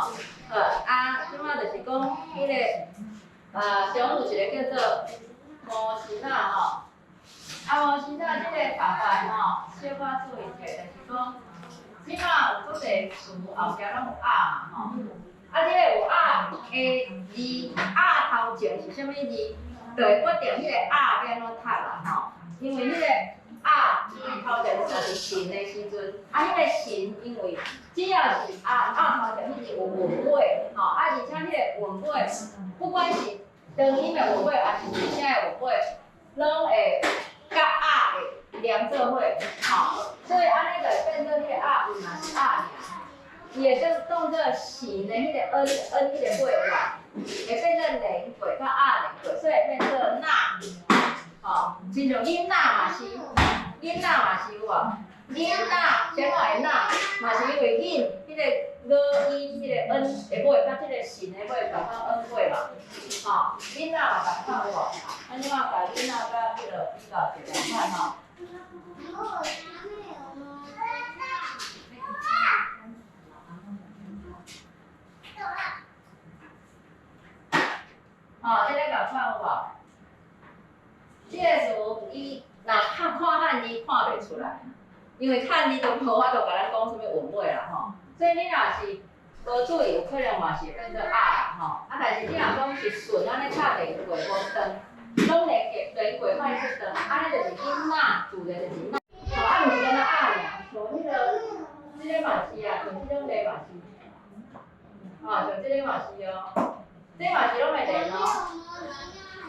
Speaker 1: 啊，這擺就是講彼个，上有一個叫做毛生仔吼，啊，毛生仔這个讀法吼，小可注意一下，就是講，這擺有足濟詞後壁攏有仔嘛吼，啊，這個有仔的字，仔頭前是啥物字？就會決定彼个仔欲按怎讀啦吼，因為彼個仔伊頭前算是神的時陣，啊，彼個神因為只要是仔仔頭前彼字有韻尾，吼，啊，而且彼個韻尾，不管是長音的韻尾，抑是入聲的韻尾，攏會佮仔會連做伙，吼，所以按呢就會變做彼個仔毋若是仔爾，伊會當做神的彼個恩恩彼個尾外。會變做連過，佮仔連過，所以會變做若，吼，親像囡仔嘛是，囡仔嘛是有無？囡仔，啥怎會若？嘛是因為囡，彼个語音，彼个恩的尾，佮這个神的的尾共款音尾嘛，吼，囡仔嘛共款有無？咱這擺共囡仔佮彼落比較者共款吼。吼，這个共款有無？這個詞伊若看看漢字看袂出來，因為漢字都無法度共咱講啥物韻尾啦吼，所以你若是無注意，有可能嘛是會變做鴨啦吼。啊，但是你若講是順按呢敲連過無斷，攏連過連過歹出斷，按呢就是囡仔，自然就是囡。吼，啊，毋是干焦鴨爾，像彼个，這个嘛是啊，像這種例嘛是，吼，像這个嘛是哦，這嘛是攏會連哦，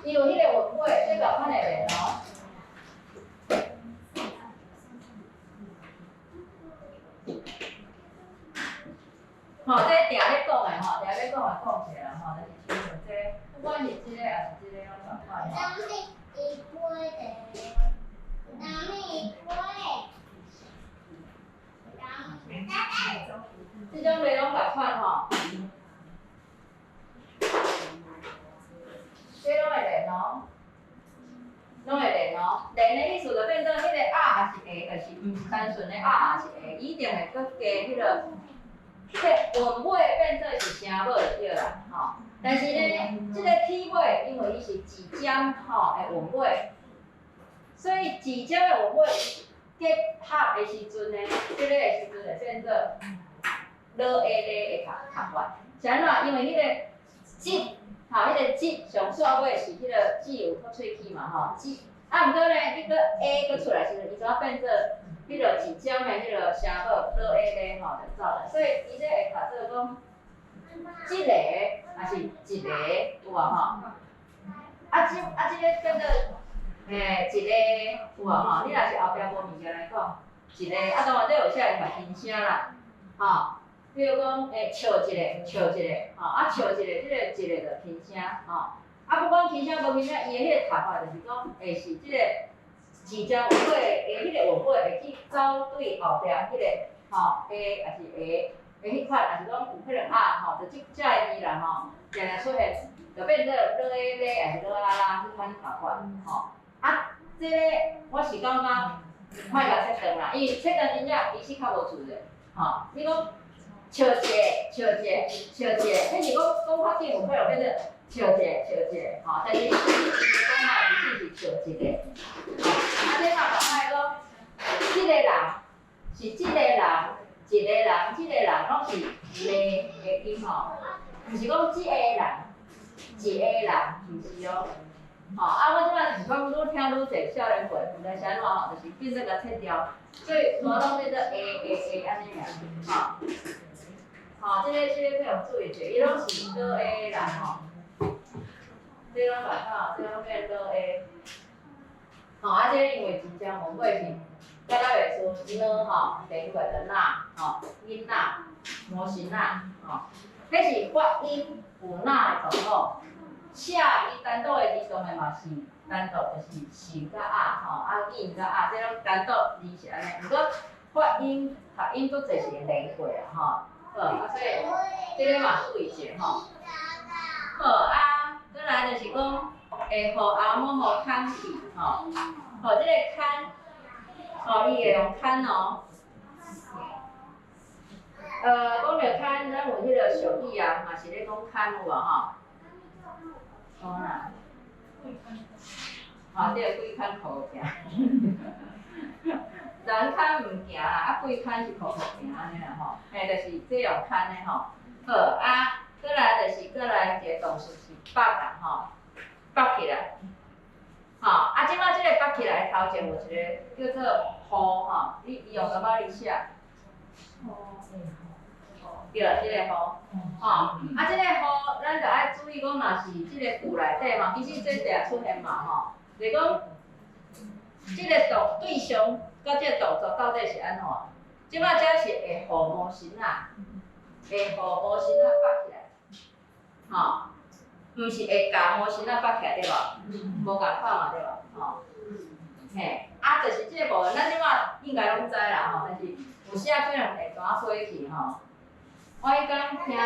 Speaker 1: 伊有彼个韻尾，這共款會連哦。吼，這定咧講的吼，定咧講的講者啦吼，就是親像這，不管是這個抑是這個攏共款吼。這種例攏共款吼，這攏會連哦，攏會連哦。連的意思就變做彼個鴨抑是下，就是毋是單純的鴨抑是下，伊一定會閣加彼個。這韻尾變做是聲母就對啦，吼。但是呢，這個體尾因為伊是字尖吼的韻尾，所以字尖的韻尾結合的時陣呢，這個的時陣會變做囉下咧的讀讀法。是按怎？因為彼個舌，吼，彼個舌上煞尾是彼個舌有吐喙齒嘛，吼，舌。啊，毋過呢，你閣下閣出來時陣，伊就變做彼個字尖的彼個聲母囉下咧吼，就走來。所以伊這會讀做講，這個抑是一個有無吼？啊，這啊這個變做嘿一個有無吼？你若是後壁無物件來講，一個啊，當然這有時會讀輕聲啦，吼。比如講，欸，笑一个，笑一个，吼，啊，笑一个，這個一個就輕聲，吼。啊，不管輕聲無輕聲，伊的彼個讀法就是講，會是這個字尖韻尾的彼個韻尾會去走對後壁彼個吼下抑是下的彼款，抑是講有可能鴨吼，就這這个字啦吼，定定出現，就變做囉咧咧，抑是囉啦啦彼款讀法，吼。啊，這个我是感覺莫共切斷啦，因為切斷真正其實較無自然，吼。你講笑一個，笑一個，笑一個，彼是講講較緊有可能變做笑一個，笑一個，吼。但是你實際講啊，其實是笑一個。啊，這嘛共款講，這個人是這個人，一個人，這個人攏是咧的音吼，毋是講這个人，一個人，毋是哦。吼，啊，我這擺是講愈聽愈濟少年輩，毋知是按怎吼，就是變做共切掉，所以全攏變做下下下按呢爾，吼。吼，這個要注意者，伊攏是囉下啦吼。這攏共款，這攏變囉下。吼，啊，這個因為真正韻尾是，敢若袂輸呢吼，連過的那吼，囡仔、模型仔，吼，彼是發音有那的狀況。寫伊單獨的字當然嘛是單獨，就是是佮鴨吼，啊囡佮鴨，這攏單獨字是按呢。毋過發音讀音足濟是會連過啦吼。好，啊所以這个嘛注意者吼。好啊，過來就是講會予阿母予牽去吼，吼這個牽，吼伊會用牽哦。講著牽，咱有彼個俗語啊，嘛是咧講牽有無吼？講啦，吼對，鬼牽褲行，人牽毋行啦，啊鬼牽是褲褲行按呢啦吼，嘿，就是這用牽的吼。好啊，過來就是過來一個動詞是縛啦吼，縛起來，吼啊，這擺這個縛起來頭前有一個叫做予吼，你伊用感覺你寫？對，這個予，吼，啊，這個予，咱就愛注意講，若是這個句內底嘛，其實這定出現嘛，吼，就是講，這個動對象佮這個動作到底是按怎？這擺這是會予毛繩仔，會予毛繩仔縛起來，吼，毋是會共毛繩仔縛起來對無？無共款嘛對無？吼，嘿，啊，就是這個部分，咱這擺應該攏知啦，吼，但是有時仔可能會怎火氣吼。我彼工聽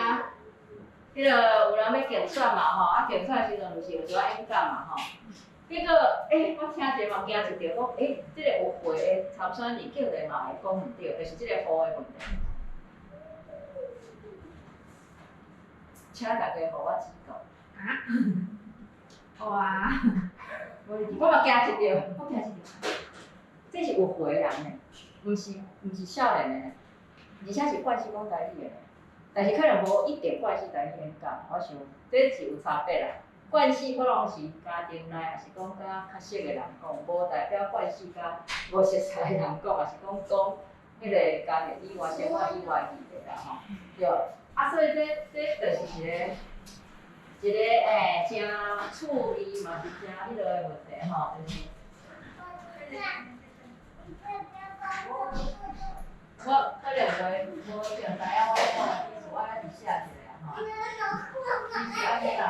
Speaker 1: 彼个有人欲竞選嘛吼，啊競選的時陣毋是有一寡演講嘛吼。結果，我聽者嘛驚一著，講，這个有歲的參選人竟然嘛會講毋對，就是這个戶的問題。請大家予我指教。
Speaker 2: 啊？哇！
Speaker 1: 我嘛驚一著。
Speaker 2: 我驚一著。
Speaker 1: 這是有歲的人呢，毋是少年的呢，而且是慣勢講台語的呢，但是可能無一定慣勢台語演講，我想這是有差別啦。慣勢可能是家庭內，抑是講佮較熟的人講，無代表慣勢佮無熟似的人講，抑是講講彼个家庭以外、生活以外議題啦吼。對，啊，所以這就是一个誠趣味嘛是誠彼落的問題吼，就是。我可能無一定知影我咧講的意思，我愛佇寫一下吼。是按呢啦。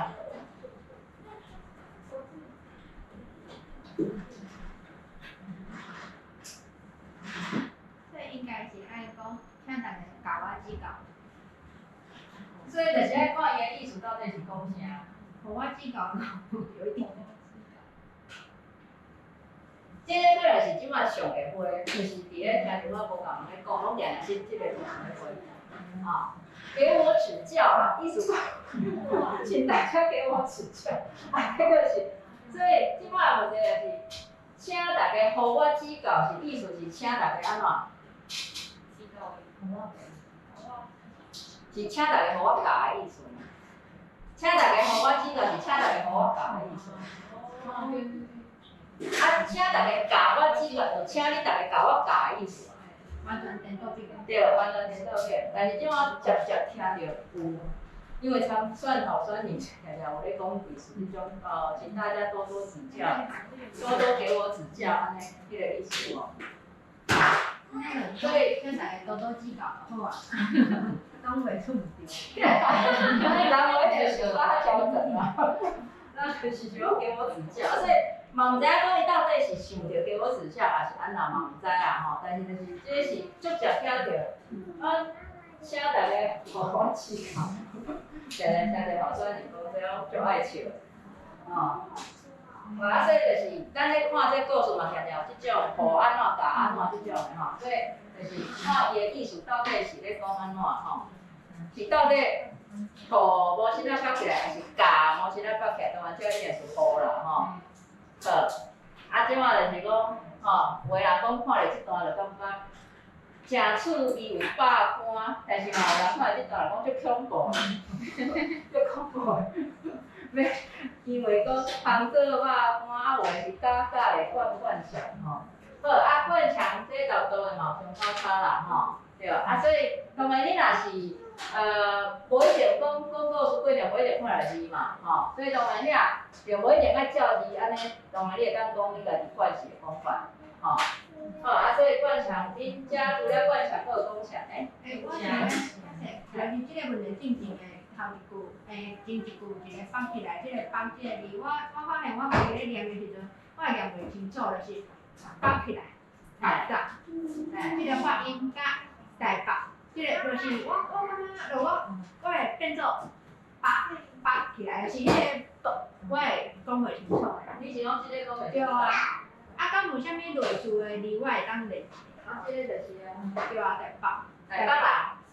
Speaker 2: 所以應該是愛講，請大家教我指教。
Speaker 1: 所以就是愛看伊的意思到底是講啥。
Speaker 2: 予我指教有一點。
Speaker 1: 這个可能是這擺上會會，就是佇咧聽著我無仝人咧講，攏定定是這个字咧會。啊，給我指教啦，意思講，請大家給我指教。啊，這個是，所以這擺問題就是，請大家予我指教是意思是請大家按怎？
Speaker 2: 指教。
Speaker 1: 是請大家予我教的意思。請大家予我指教是請大家予我教的意思。啊，請大家教我指教，就請恁大家教我教的意思。
Speaker 2: 完全顛倒變。
Speaker 1: 對，完全顛倒變。但是這擺直接聽著有，因為參選候選人常常有咧講類似這種，哦，請大家多多指教，多多給我指教，按呢，彼个意思無？
Speaker 2: 所以請大家多多指教好啊。講袂出毋對。
Speaker 1: 人無一定想法較調整啊，人就是想欲給我指教，所以嘛毋知影講伊到底是想著給我指教，抑是按怎嘛毋知啦吼。但是就是這是足捷聽著，啊，請大家予我指教，定定聽著候選人講這攏足愛笑，吼。啊，所以就是咱咧看這故事嘛，常常有這種予按怎教按怎這種的吼，所以就是看伊的意思到底是咧講按怎吼，是到底予無身仔綁起來，抑是教無身仔綁起來，當然這一定是予啦吼。好，啊，這擺就是講，吼，有的人講看著這段就感覺誠趣味有肉乾，但是嘛有人看著這段就講足恐怖，足恐怖。欲因為講芳做肉乾，啊有的是假假的灌灌腸吼。好，啊灌腸這就當然嘛有相交叉啦吼，對，啊所以當然你若是無一定講講故事過程無一定看著字嘛，吼，所以當然你若就無一定愛照字按呢，當然你會當講你家己慣勢的講法，吼。好，啊所以灌腸，恁遮除了灌腸，閣有講啥呢？
Speaker 2: 我是咧，就是這個問題進前的頭一句，前一句一个綁起來，這個綁這個字，我發現我家己咧念的時陣，我會念袂清楚，就是綁起來，台北，這個發音佮台北，這個就是我感覺，就我會變做綁綁起來，就是彼個北，我會講袂清楚。
Speaker 1: 你是講這个講袂清楚？
Speaker 2: 對啊，啊，敢有啥物類似的字，我會當練？
Speaker 1: 啊，這個就是啊。
Speaker 2: 對啊，台北。
Speaker 1: 台北人。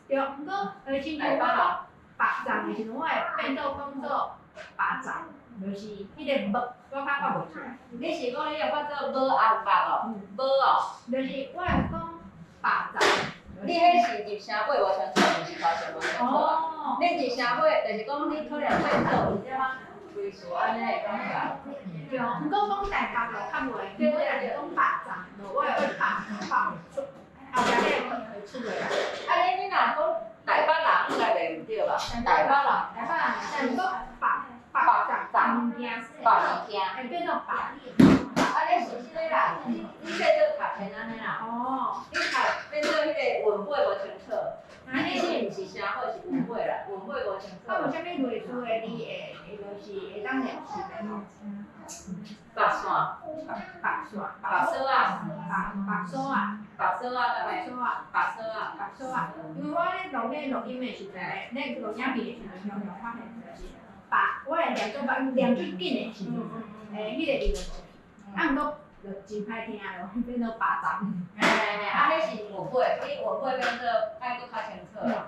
Speaker 2: 對，毋過，親像我講白站的時陣，我會變做講做白站，就是彼个無，我較發袂出來。
Speaker 1: 你是講你會發做無阿白哦？無哦。
Speaker 2: 就是我會講白站。
Speaker 1: 你彼是入聲尾無清楚，毋是頭前無清楚。
Speaker 2: 哦。
Speaker 1: 你入聲尾，就是講你可能變做有點仔類似按呢的感覺。
Speaker 2: 對，毋過講台北就較袂，我若是講白站，我會發發袂出，後壁彼個會出來。
Speaker 1: 啊，你若講台北人應該袂毋對吧？台北人。
Speaker 2: 台北人，但是講白白站物件，
Speaker 1: 白物件。
Speaker 2: 會變做白。
Speaker 1: 啊，你是這个啦，你變做讀成按呢啦。
Speaker 2: 哦。
Speaker 1: 你讀變做彼个韻尾無清楚。你是毋是聲尾是韻尾啦？韻尾無清楚。
Speaker 2: 啊，有啥物類似的字會，就是會當練習的無？
Speaker 1: 白線。
Speaker 2: 白線。
Speaker 1: 白索仔。
Speaker 2: 白白索仔。
Speaker 1: 縛鎖仔，敢會？
Speaker 2: 縛鎖仔。
Speaker 1: 縛鎖仔。
Speaker 2: 縛鎖仔，因為我咧錄咧錄音的時陣咧，咧錄影片的時陣，常常發現就是縛，我會念做縛念最緊的時陣，欸，彼個字就無去，啊，毋過就真歹聽咯，變做巴掌。
Speaker 1: 嘿嘿嘿，啊，彼是文尾，你文尾變做愛閣較清楚啦。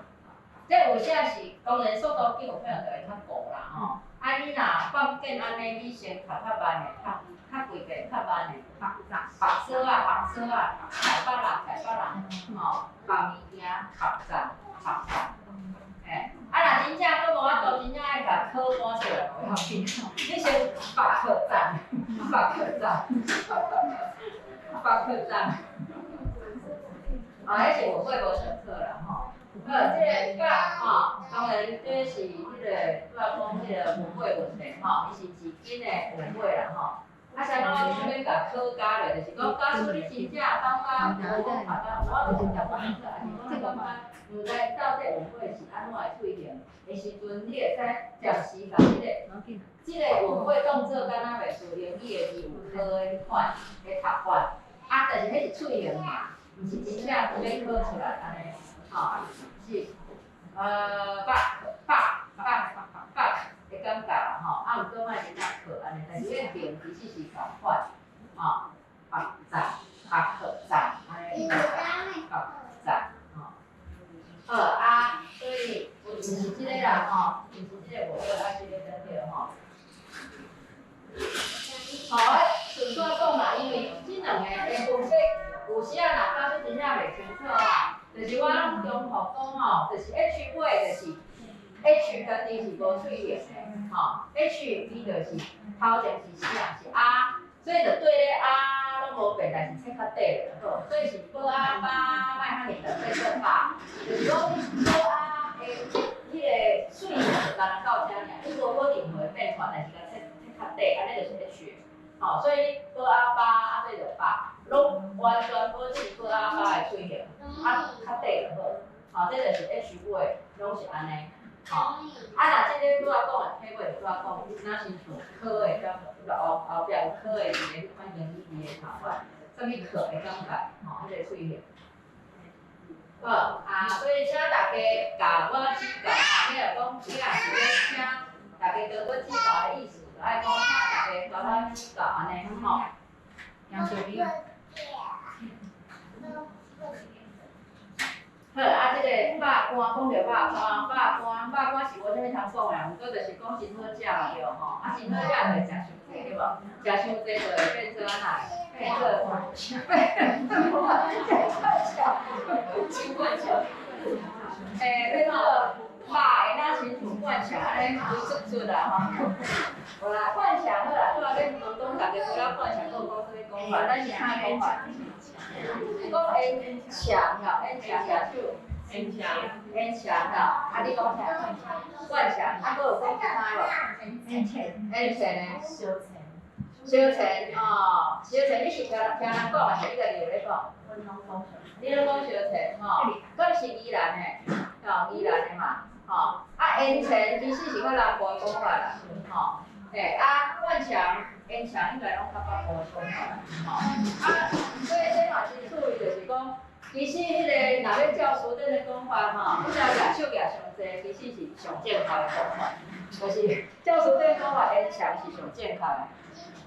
Speaker 1: 這有時是當然速度緊，有可能就會較糊啦吼。啊，你若放緊按呢，你先讀較慢的，讀較規遍較慢的。
Speaker 2: 縛掌。
Speaker 1: 縛鎖仔，縛鎖仔，台北人，台北人，吼，縛物件，縛掌，縛掌。嘿，啊，若真正閣無法度，真正愛共考趕出來，無要緊。你先縛殼讚，縛殼讚，縛殼讚。啊，彼是文尾無清楚啦吼。好，這个甲吼，當然這是彼个拄仔講彼个文尾問題吼，伊是字根的文尾啦吼。啊，啥物我講欲共考加落，就是講假使你真正感覺無講讀啊，我就是讀無清楚，還是講你感覺毋知到底文尾是按怎的喙型的時陣，你會使暫時共這个文尾當做敢若袂輸英語的字有考的彼款的讀法，啊，但是彼是喙型嘛，毋是真正欲考出來按呢，吼，是，縛縛縛縛的感覺啦吼，啊，毋過莫真正考按呢，但是彼個型其實是仝款，吼，縛讚，縛殼讚，按呢，縛讚，吼。好啊，所以毋是這個啦吼，毋是這個無對，啊，這個才對吼。好，啊，順續講啦，因為這兩個的分別，有時啊，若假使真正袂清楚啊，就是我攏重複講吼，就是 H 尾就是 H 家己是無喙型的，吼，H 伊就是頭前是啥？是啊，所以就對咧啊攏無變，但是切較短就好，所以是寶啊巴莫遐爾長，變做巴，就是講寶啊的彼個喙型就干焦到遮爾，你無無任何的變化，但是共切切較短，按呢就是 H。吼，所以寶啊巴啊，這就巴，攏完全保持寶啊巴的喙型，啊較短就好。吼，這就是 H 尾，攏是按呢。吼，啊若這个拄仔講的體尾就拄仔講，若親像考的甲後後壁有考的字的彼款英語字的讀法，啥物課的感覺，吼，彼個喙型。好，啊，所以請大家共我指教，啊，你若講你若是欲請大家多多指教的意思，就愛講請大家共我指教按呢，吼。
Speaker 2: 楊小兵。
Speaker 1: 好，啊，這個肉乾，講著肉乾，肉乾，肉乾是無啥物通講的，毋過就是講真好食嘛對吼，啊，真好食就會食傷濟對無？食傷濟就會變做按怎？變做變做真灌腸，欸，變做肉會若親像灌腸按呢，肥嘟嘟啦吼。無啦，灌腸好啦，拄仔咧講講逐家除了灌腸，閣有講啥物講法？咱是啥講法？講緣牆吼，緣牆舉手。緣牆，緣牆吼，啊你講啥？灌腸，啊閣有講其他無？
Speaker 2: 緣錢。
Speaker 1: 緣錢呢？
Speaker 2: 燒錢。
Speaker 1: 燒錢哦，燒錢你是聽聽人講，還是你家己有咧講？
Speaker 2: 阮攏講。
Speaker 1: 你攏講燒錢吼，敢是宜蘭的，吼宜蘭的嘛，吼啊緣錢其實是較南部的講法啦，吼，嘿啊灌腸、緣牆應該攏較北部的講法啦，吼啊，所以這嘛真趣味，就是講，其實彼個若欲照辭典的講法吼，你若舉手舉上濟，其實是上正確的講法，就是照辭典講法，緣牆是上正確的，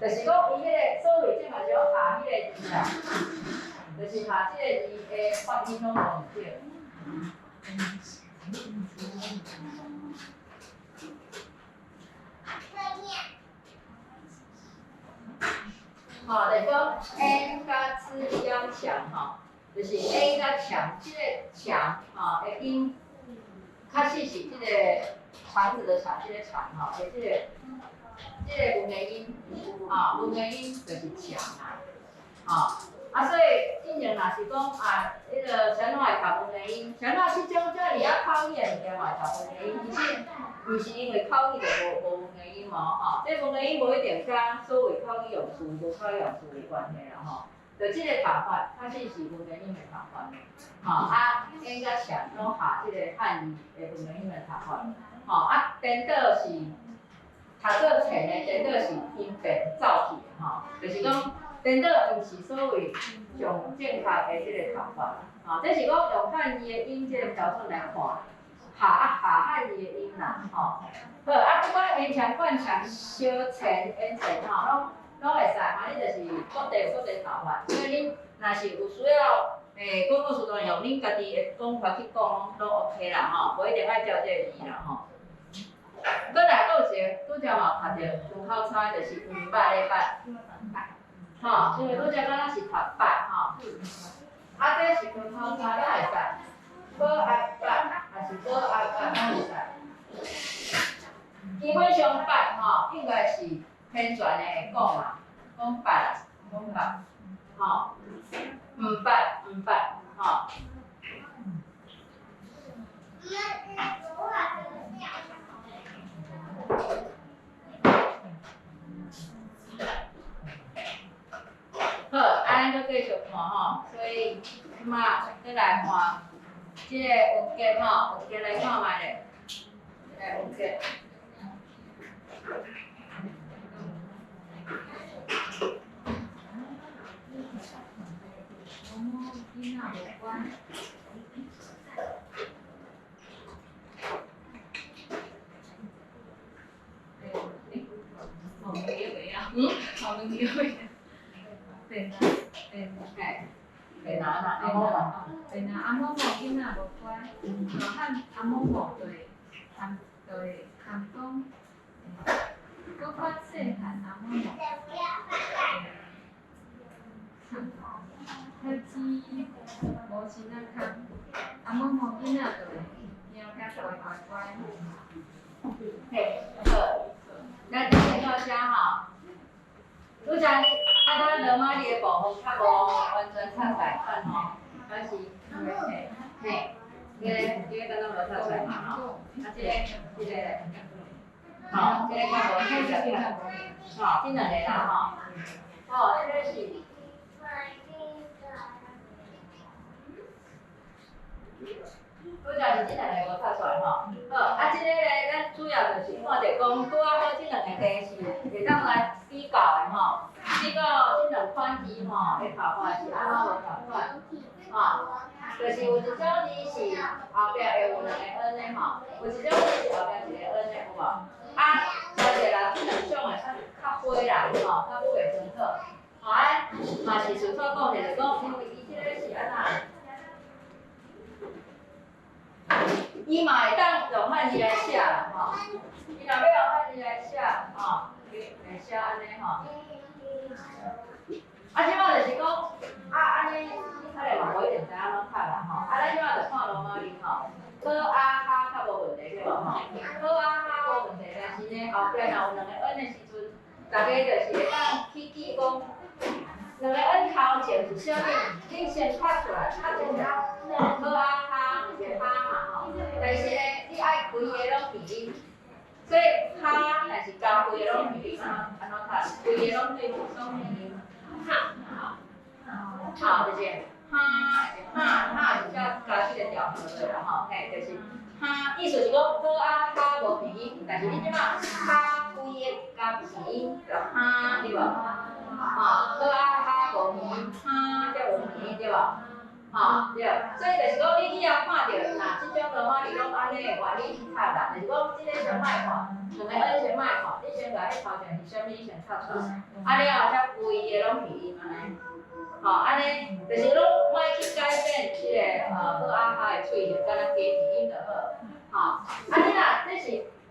Speaker 1: 就是講伊彼個所謂正確是講下彼個字啦。就是下這個字的發音攏無毋對。吼，就是講緣佮字相強吼，就是緣佮牆，這個牆吼的音，確實是這個腸子的腸，這個腸吼，的這個文的音，啊，文的音就是牆啦，吼。啊，所以進前若是講啊，彼个啥怎會讀文的音，啥怎這種遮爾仔口語的物件嘛會讀文的音，其實毋是因為口語就無文的音哦，吼，這文的音無一定佮所謂口語用詞無口語用詞有關係啦，吼。就這個讀法，確實是文的音的讀法，吼啊，緣佮牆攏下這個漢字的文的音的讀法，吼啊，顛倒是讀做錢的，顛倒是音變走去的，吼，就是講。顛倒毋是所謂上正確的這个讀法，吼，這是講用漢字的音這个標準來看，下下漢字的音啦，吼。好，啊，不管延長、貫長、小前、延前吼，攏會使，反正就是各地有各地讀法，所以恁若是有需要，廣告時段用恁家己的講法去講，攏 OK 啦，吼，無一定愛照這个字啦，吼。閣來，閣有一个，拄才嘛有讀著胸口差，就是毋捌的捌。吼，因為拄才敢若是讀捌吼，啊，這是胸口差，攏會使，無愛捌，還是無愛捌，攏會使。基本上捌吼，應該是偏轉的會講啦，講捌，講捌，吼，毋捌，毋捌，吼。好，按呢閣繼續看吼，所以這馬閣來看這个文件吼，文件來看覓咧，這个文件。嗯？嘿，白拿啦，阿某某。
Speaker 3: 白拿阿某某囡仔無乖，大漢阿某某就會含就會含講，閣較細漢阿某某，較子無身仔空，阿某某囡仔就會驚甲乖乖乖。
Speaker 1: 嘿，好，咱先到遮吼。拄才你啊，咱羅馬字的部分較無完全讀共款吼，還是嘿，這個敢若無讀出來嘛吼，啊，這個，吼，這個較無直接讀，吼，這兩个啦吼，哦，這个是。拄才是這兩个無讀出來吼，好，啊，這个咧，咱主要就是看著講，拄仔好這兩個字是會當來比較的吼，比較這兩款字吼的讀法是按怎無仝款，吼，就是有一種字是後壁會有兩个 n 的吼，有一種字是後壁一个 n 的，有無？啊，誠濟人這兩種的較較灰啦，吼，較不袂清楚，吼，啊，嘛是順煞講就是講，因為伊這个是按怎？伊嘛會當用漢字來寫啦，吼。伊若欲用漢字來寫，吼，會寫按呢吼。啊，這擺就是講，啊，按呢，你可能嘛無一定知按怎讀啦，吼。啊，咱這擺就看羅馬字吼，好啊哈較無問題對無吼？好啊哈無問題，但是呢，後壁若有兩個 n 的時陣，大家就是會當去記講，兩個 n 頭前是啥物？你先讀出來，讀一下，好啊哈是哈嘛吼。但是呢，你愛規個攏鼻音，所以哈若是加規个攏鼻音，按怎讀？規個攏對攏鼻音，哈，哈就是哈，哈哈是才加這個調和的啦吼，嘿，就是哈，意思是講好啊哈無鼻音，但是你這擺哈規个加鼻音就哈，對無？吼，好啊哈無鼻音，哈才有鼻音對無？吼，對，所以就是講，你以後看著，若這種羅馬字攏按呢的原理去讀啦，就是講，這個先莫看，兩个 n 先莫看，你先共彼頭前是啥物，你先讀出來，啊了後才規个攏鼻音按呢，吼，按呢就是攏莫去改變這个好啊哈的喙型，干焦加鼻音就好，吼，啊你若這是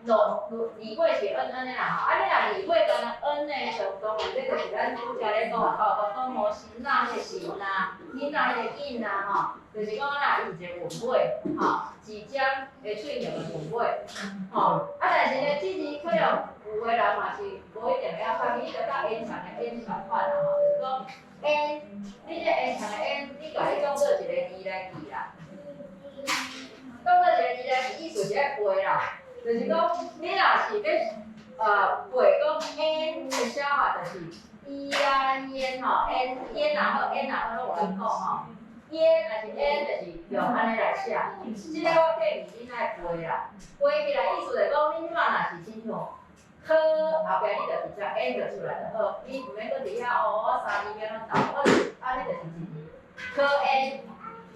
Speaker 1: 落字尾是 n n 的啦吼，啊你若字尾干焦 n 的上當然這就是咱拄才咧講的，哦，講無神啊，彼个神啊，囡仔彼个囡啊吼，就是講啦，伊是一个韻尾，吼，字尖的喙型的韻尾，吼，啊但是呢，這字可能有的人嘛是無一定會曉發，伊就佮延長的延仝款啦吼，就是講延，你這延長的延，你共伊當做一个字來記啦，當做一個字來記，意思是愛背啦。就是講，你若是欲背講煙的寫法，就是伊啊煙吼，煙煙也好，煙也好，攏有人講吼。煙若是煙，就是用按呢來寫。這个我建議恁愛背啦，背起來意思就是講，恁這擺若是親像科後壁你就直接 N 就出來就好，你毋免閣佇遐哦，我三字欲按怎鬥，我按呢就是一字，科 N，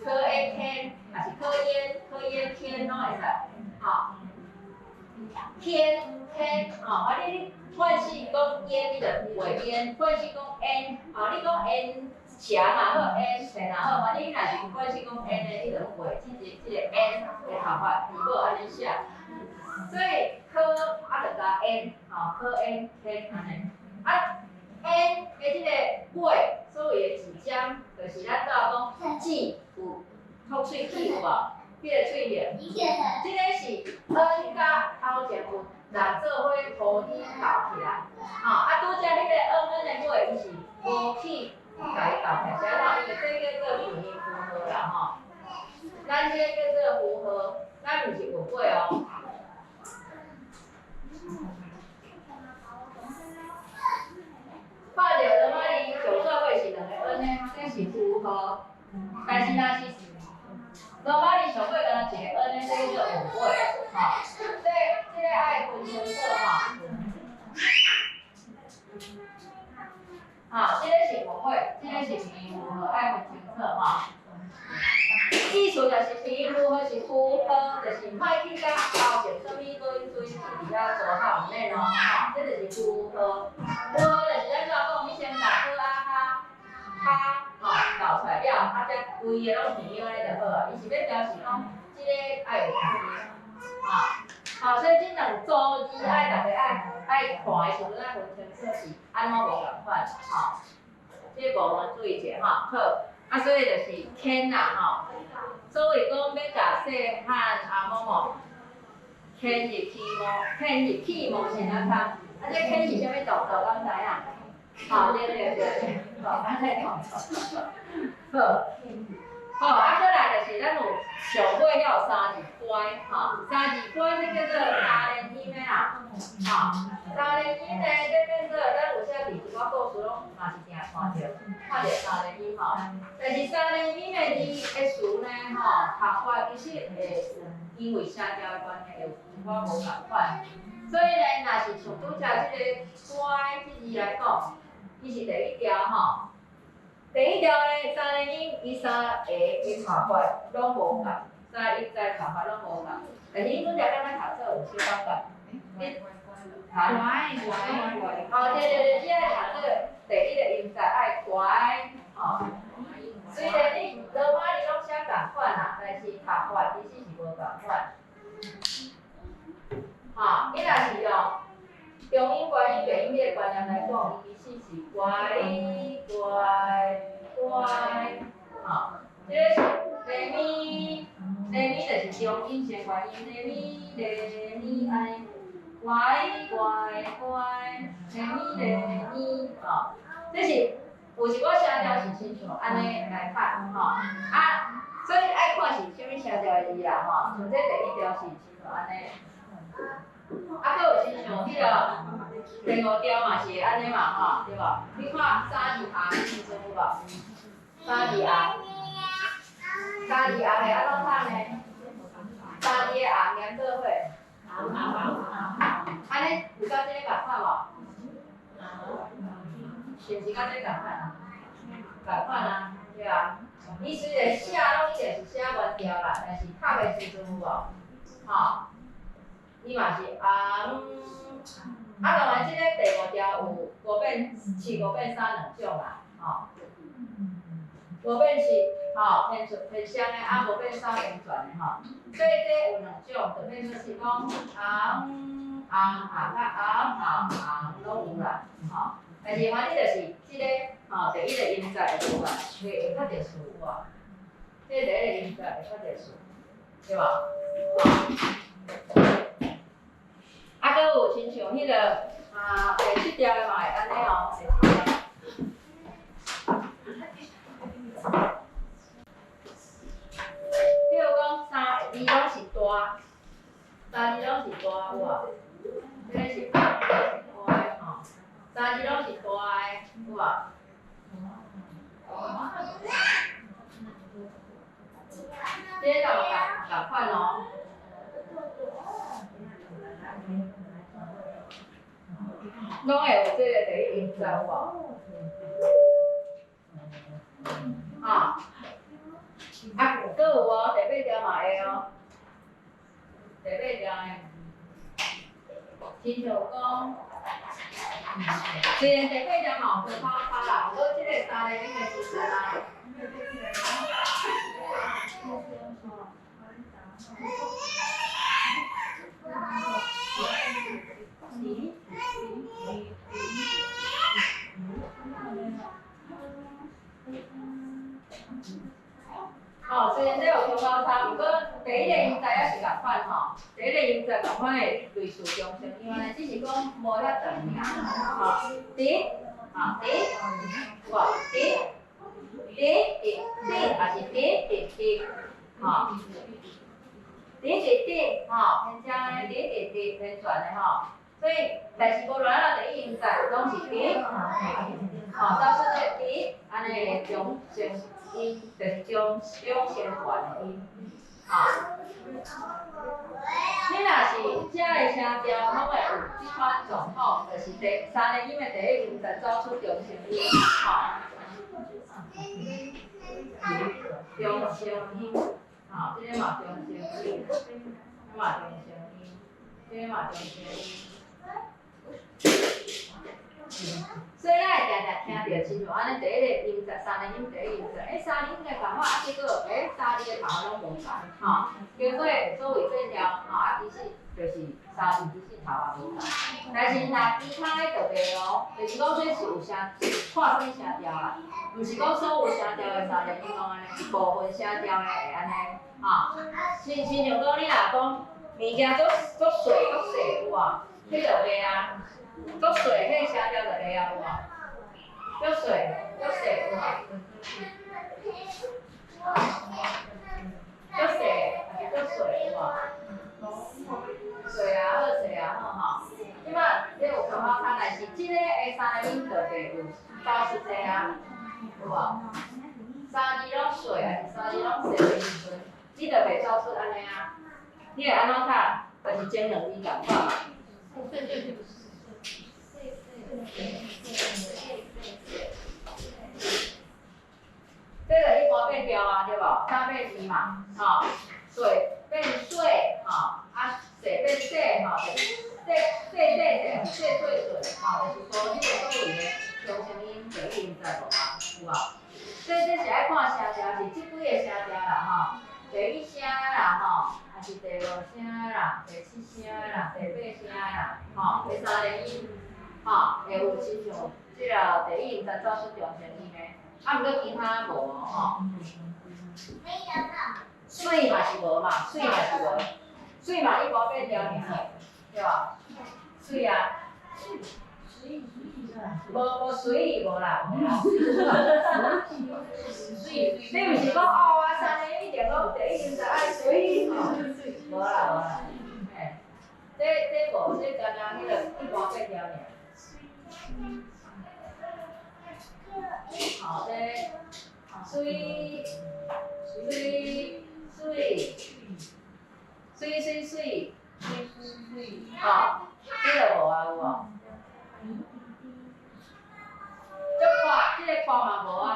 Speaker 1: 科 N 天，抑是科煙，科煙天攏會使，吼。天天，吼，啊你你慣勢講煙，你就畫煙；慣勢講煙，吼，你講煙牆也好，煙線也好，反正你若是慣勢講煙的，你就畫這個這個煙的讀法，字母按呢寫。所以科啊就加煙，吼，科煙天按呢。啊，煙的這個尾，所謂的舌尖，就是咱拄仔講舌有吐喙齒有無？彼個喙形，這個是 N 佮頭前有六做伙塗底鬥起來，吼，啊拄才彼個 N N 的尾，伊是無去共伊鬥起來，是按怎？因為這叫做拼音符號啦，吼。咱這個叫做符號，咱毋是韻尾哦。看著羅馬字上煞尾是兩個 N 的，這是符號，但是若是羅馬字上尾敢若一個 N 的，這叫做韻尾，吼。所以這個愛分清楚吼。吼，這個是韻尾，這個是拼音符號，愛分清楚吼。意思就是拼音符號是符號，就是莫去佮後前啥物語音注音去佇遐做好，毋免哦，吼，這就是符號。符號就是按怎講？你先把好啊哈哈吼搞出來了，啊才規个攏拼音按呢就好啊。伊是欲表示講，這個愛有拼音，吼，吼，所以這兩組字愛逐家愛愛看的時陣愛分清楚是按怎無仝款，吼。這個部分注意者吼，好。啊，所以就是牽啦，吼。所謂講欲共細漢阿某某牽入去墓，牽入去墓是按怎讀？啊，這牽是啥物動作？敢知影？吼，對對對對，吼，按呢動作。好，好，啊，閣來就是咱有上尾遐有三字乖，吼，三字乖這叫做三連音的啦，吼，三連音呢，這變做咱有寫佇一寡故事攏嘛是定看著，看著三連音吼。但是三連音的字的詞呢，吼，讀法其實會因為聲調的關係會有一寡無仝款。所以呢，若是像拄才這個乖這字來講，伊是第一調吼。第一調呢，三連音，伊三个的讀法攏無仝，三个音節讀法攏無仝。但是你拄才敢若讀做有小可仝？你哈？哦，對對對，只愛讀做第一個音節愛乖，吼。雖然你羅馬字攏寫仝款啦，但是讀法其實是無仝款。吼，你若是用中音、關音、鼻音這個觀念來講，伊其實是乖乖乖，吼，這個是來咪來咪，就是中音先關音，來咪來咪按呢，乖乖乖，來咪來咪，吼，這是有一寡聲調是親像按呢來讀，吼，啊，所以愛看是啥物聲調的字啦，吼，像這第一調是親像按呢。啊，閣有親像彼個第五調嘛是會按呢嘛，吼，對無？你看三字紅的時陣有無？三字紅，三字紅會按怎讀呢？三字的紅連做伙，按呢有佮這個仝款無？是毋是佮這個仝款？仝款啊，對啊。伊雖然寫攏一定是寫原調啦，但是讀的時陣有無？吼。伊嘛是紅，啊，當然這个第五條有五變七、五變三兩種啦，吼。五變七，吼，偏出偏雙的，啊，五變三偏全的吼。所以這有兩種，就變做是講紅紅紅佮紅紅紅攏有啦，吼。但是反正就是這個，吼，第一个音節的部分會會較特殊有無？這個第一个音節會較特殊，對無？啊，閣有親像彼個啊，第七條的嘛會按呢哦，第七條。比如講三字攏是大，三字攏是大有無？這个是大，這個是乖吼，三字攏是大的有無？這个有仝仝款哦。攏會有這个第一音節有無？吼，啊，閣有哦，第八條嘛會哦，第八條的，親像講，雖然第八條嘛有高口跤啦，毋過這个三个音的時陣啊。吼，雖然這有中高差，毋過第一个音節猶是仝款吼，第一个音節仝款的類似中聲音按呢，只是講無遐長爾。吼，滴，吼滴，有無？滴，滴滴滴，抑是滴滴滴，吼，滴滴滴，吼，偏正的滴滴滴偏旋的吼，所以但是無論按怎第一音節攏是滴，吼，走出這个滴，按呢的中聲音，就是中中聲懸的音，吼。你若是遮的聲調，攏會有這款狀況，就是第三个音的第一音節走出中聲音，吼。中聲音，吼，這个嘛中聲音，這个嘛中聲音，這个嘛中聲音。所以咱會定定聽著，親像按呢第一个音節，三个音第一音節，欸，三字應該仝款，啊，結果，欸，三字的頭攏無仝，吼，經過所謂變調，吼，啊，其實就是三字其實頭也無仝，但是若其他的就袂哦，就是講這是有聲，看啥物聲調啦，毋是講所有聲調的三個音攏按呢，是部分聲調的會按呢，吼，親像講你若講物件足足細足細有無？彼就袂啊。足細，彼個聲調就會啊，有無？足細，足細有無？足細，抑是足細有無？細也好，細也好吼。這擺這有感覺較，但是這个的三个音就袂有走出這啊，有無？三字攏細，抑是三字攏細的時陣，你就袂走出按呢啊。你會按怎讀？就是前兩字仝款嘛。這个一般變調啊，對無？三變二嘛，吼，細變細，吼，啊，細變細，吼，就是細細細細細細細，吼，就是說這个所謂的中聲音第一音節無啊，有無？所以這是愛看聲調，是這幾个聲調啦，吼，第一聲啦，吼，抑是第五聲啦，第七聲啦，第八聲啦，吼，第三个音。吼，會有親像這个第一音節走出中聲音的，啊，毋過其他無吼。水嘛是無嘛，水嘛是無，水嘛一般變調爾，對無？水啊，無無水無啦，水，你毋是講哦啊，三个音一定攏第一音節愛水，無啦無啦，嘿，這無，這敢若彼个一般變調爾。好，這水水水水水水，好，這个無啊有無？足闊，這个闊嘛無啊，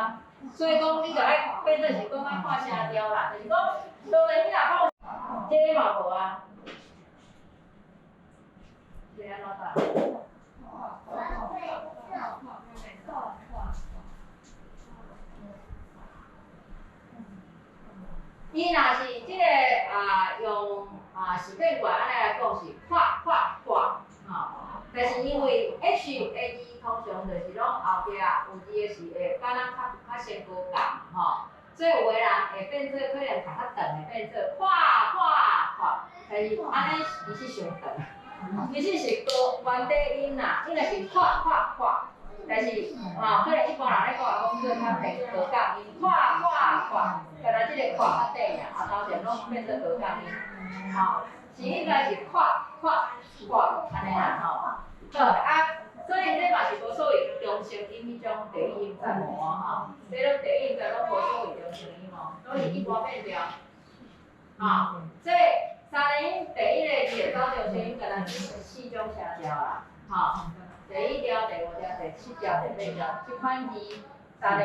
Speaker 1: 所以講你就愛變做是講愛看聲調啦，就是講當然你若講這个嘛無啊，這个按怎讀？伊若是這个啊用啊是變過來按呢來講是跨跨跨，吼，但是因為 H 的字通常就是攏後壁有字的是會敢若較較先高降吼，所以有的人會變做可能讀較長會變做跨跨跨，但是按呢其實傷長，其實是高原底音啦，應該是跨跨跨。但是，吼，可能一般人咧講也講做較偏高降音，跨跨跨，敢若這個跨較短爾，啊頭前攏變做高降音，吼，是應該是跨跨跨按呢啦，吼。好啊，所以這嘛是無所謂中聲音彼種第一音節無吼，這攏第一音節攏無所謂中聲音哦，攏是一般變調，吼，所以三个音第一个字會走中聲音，敢若只四種聲調啦，吼。第一條、第五條、第七條、第八條，這款字，逐个。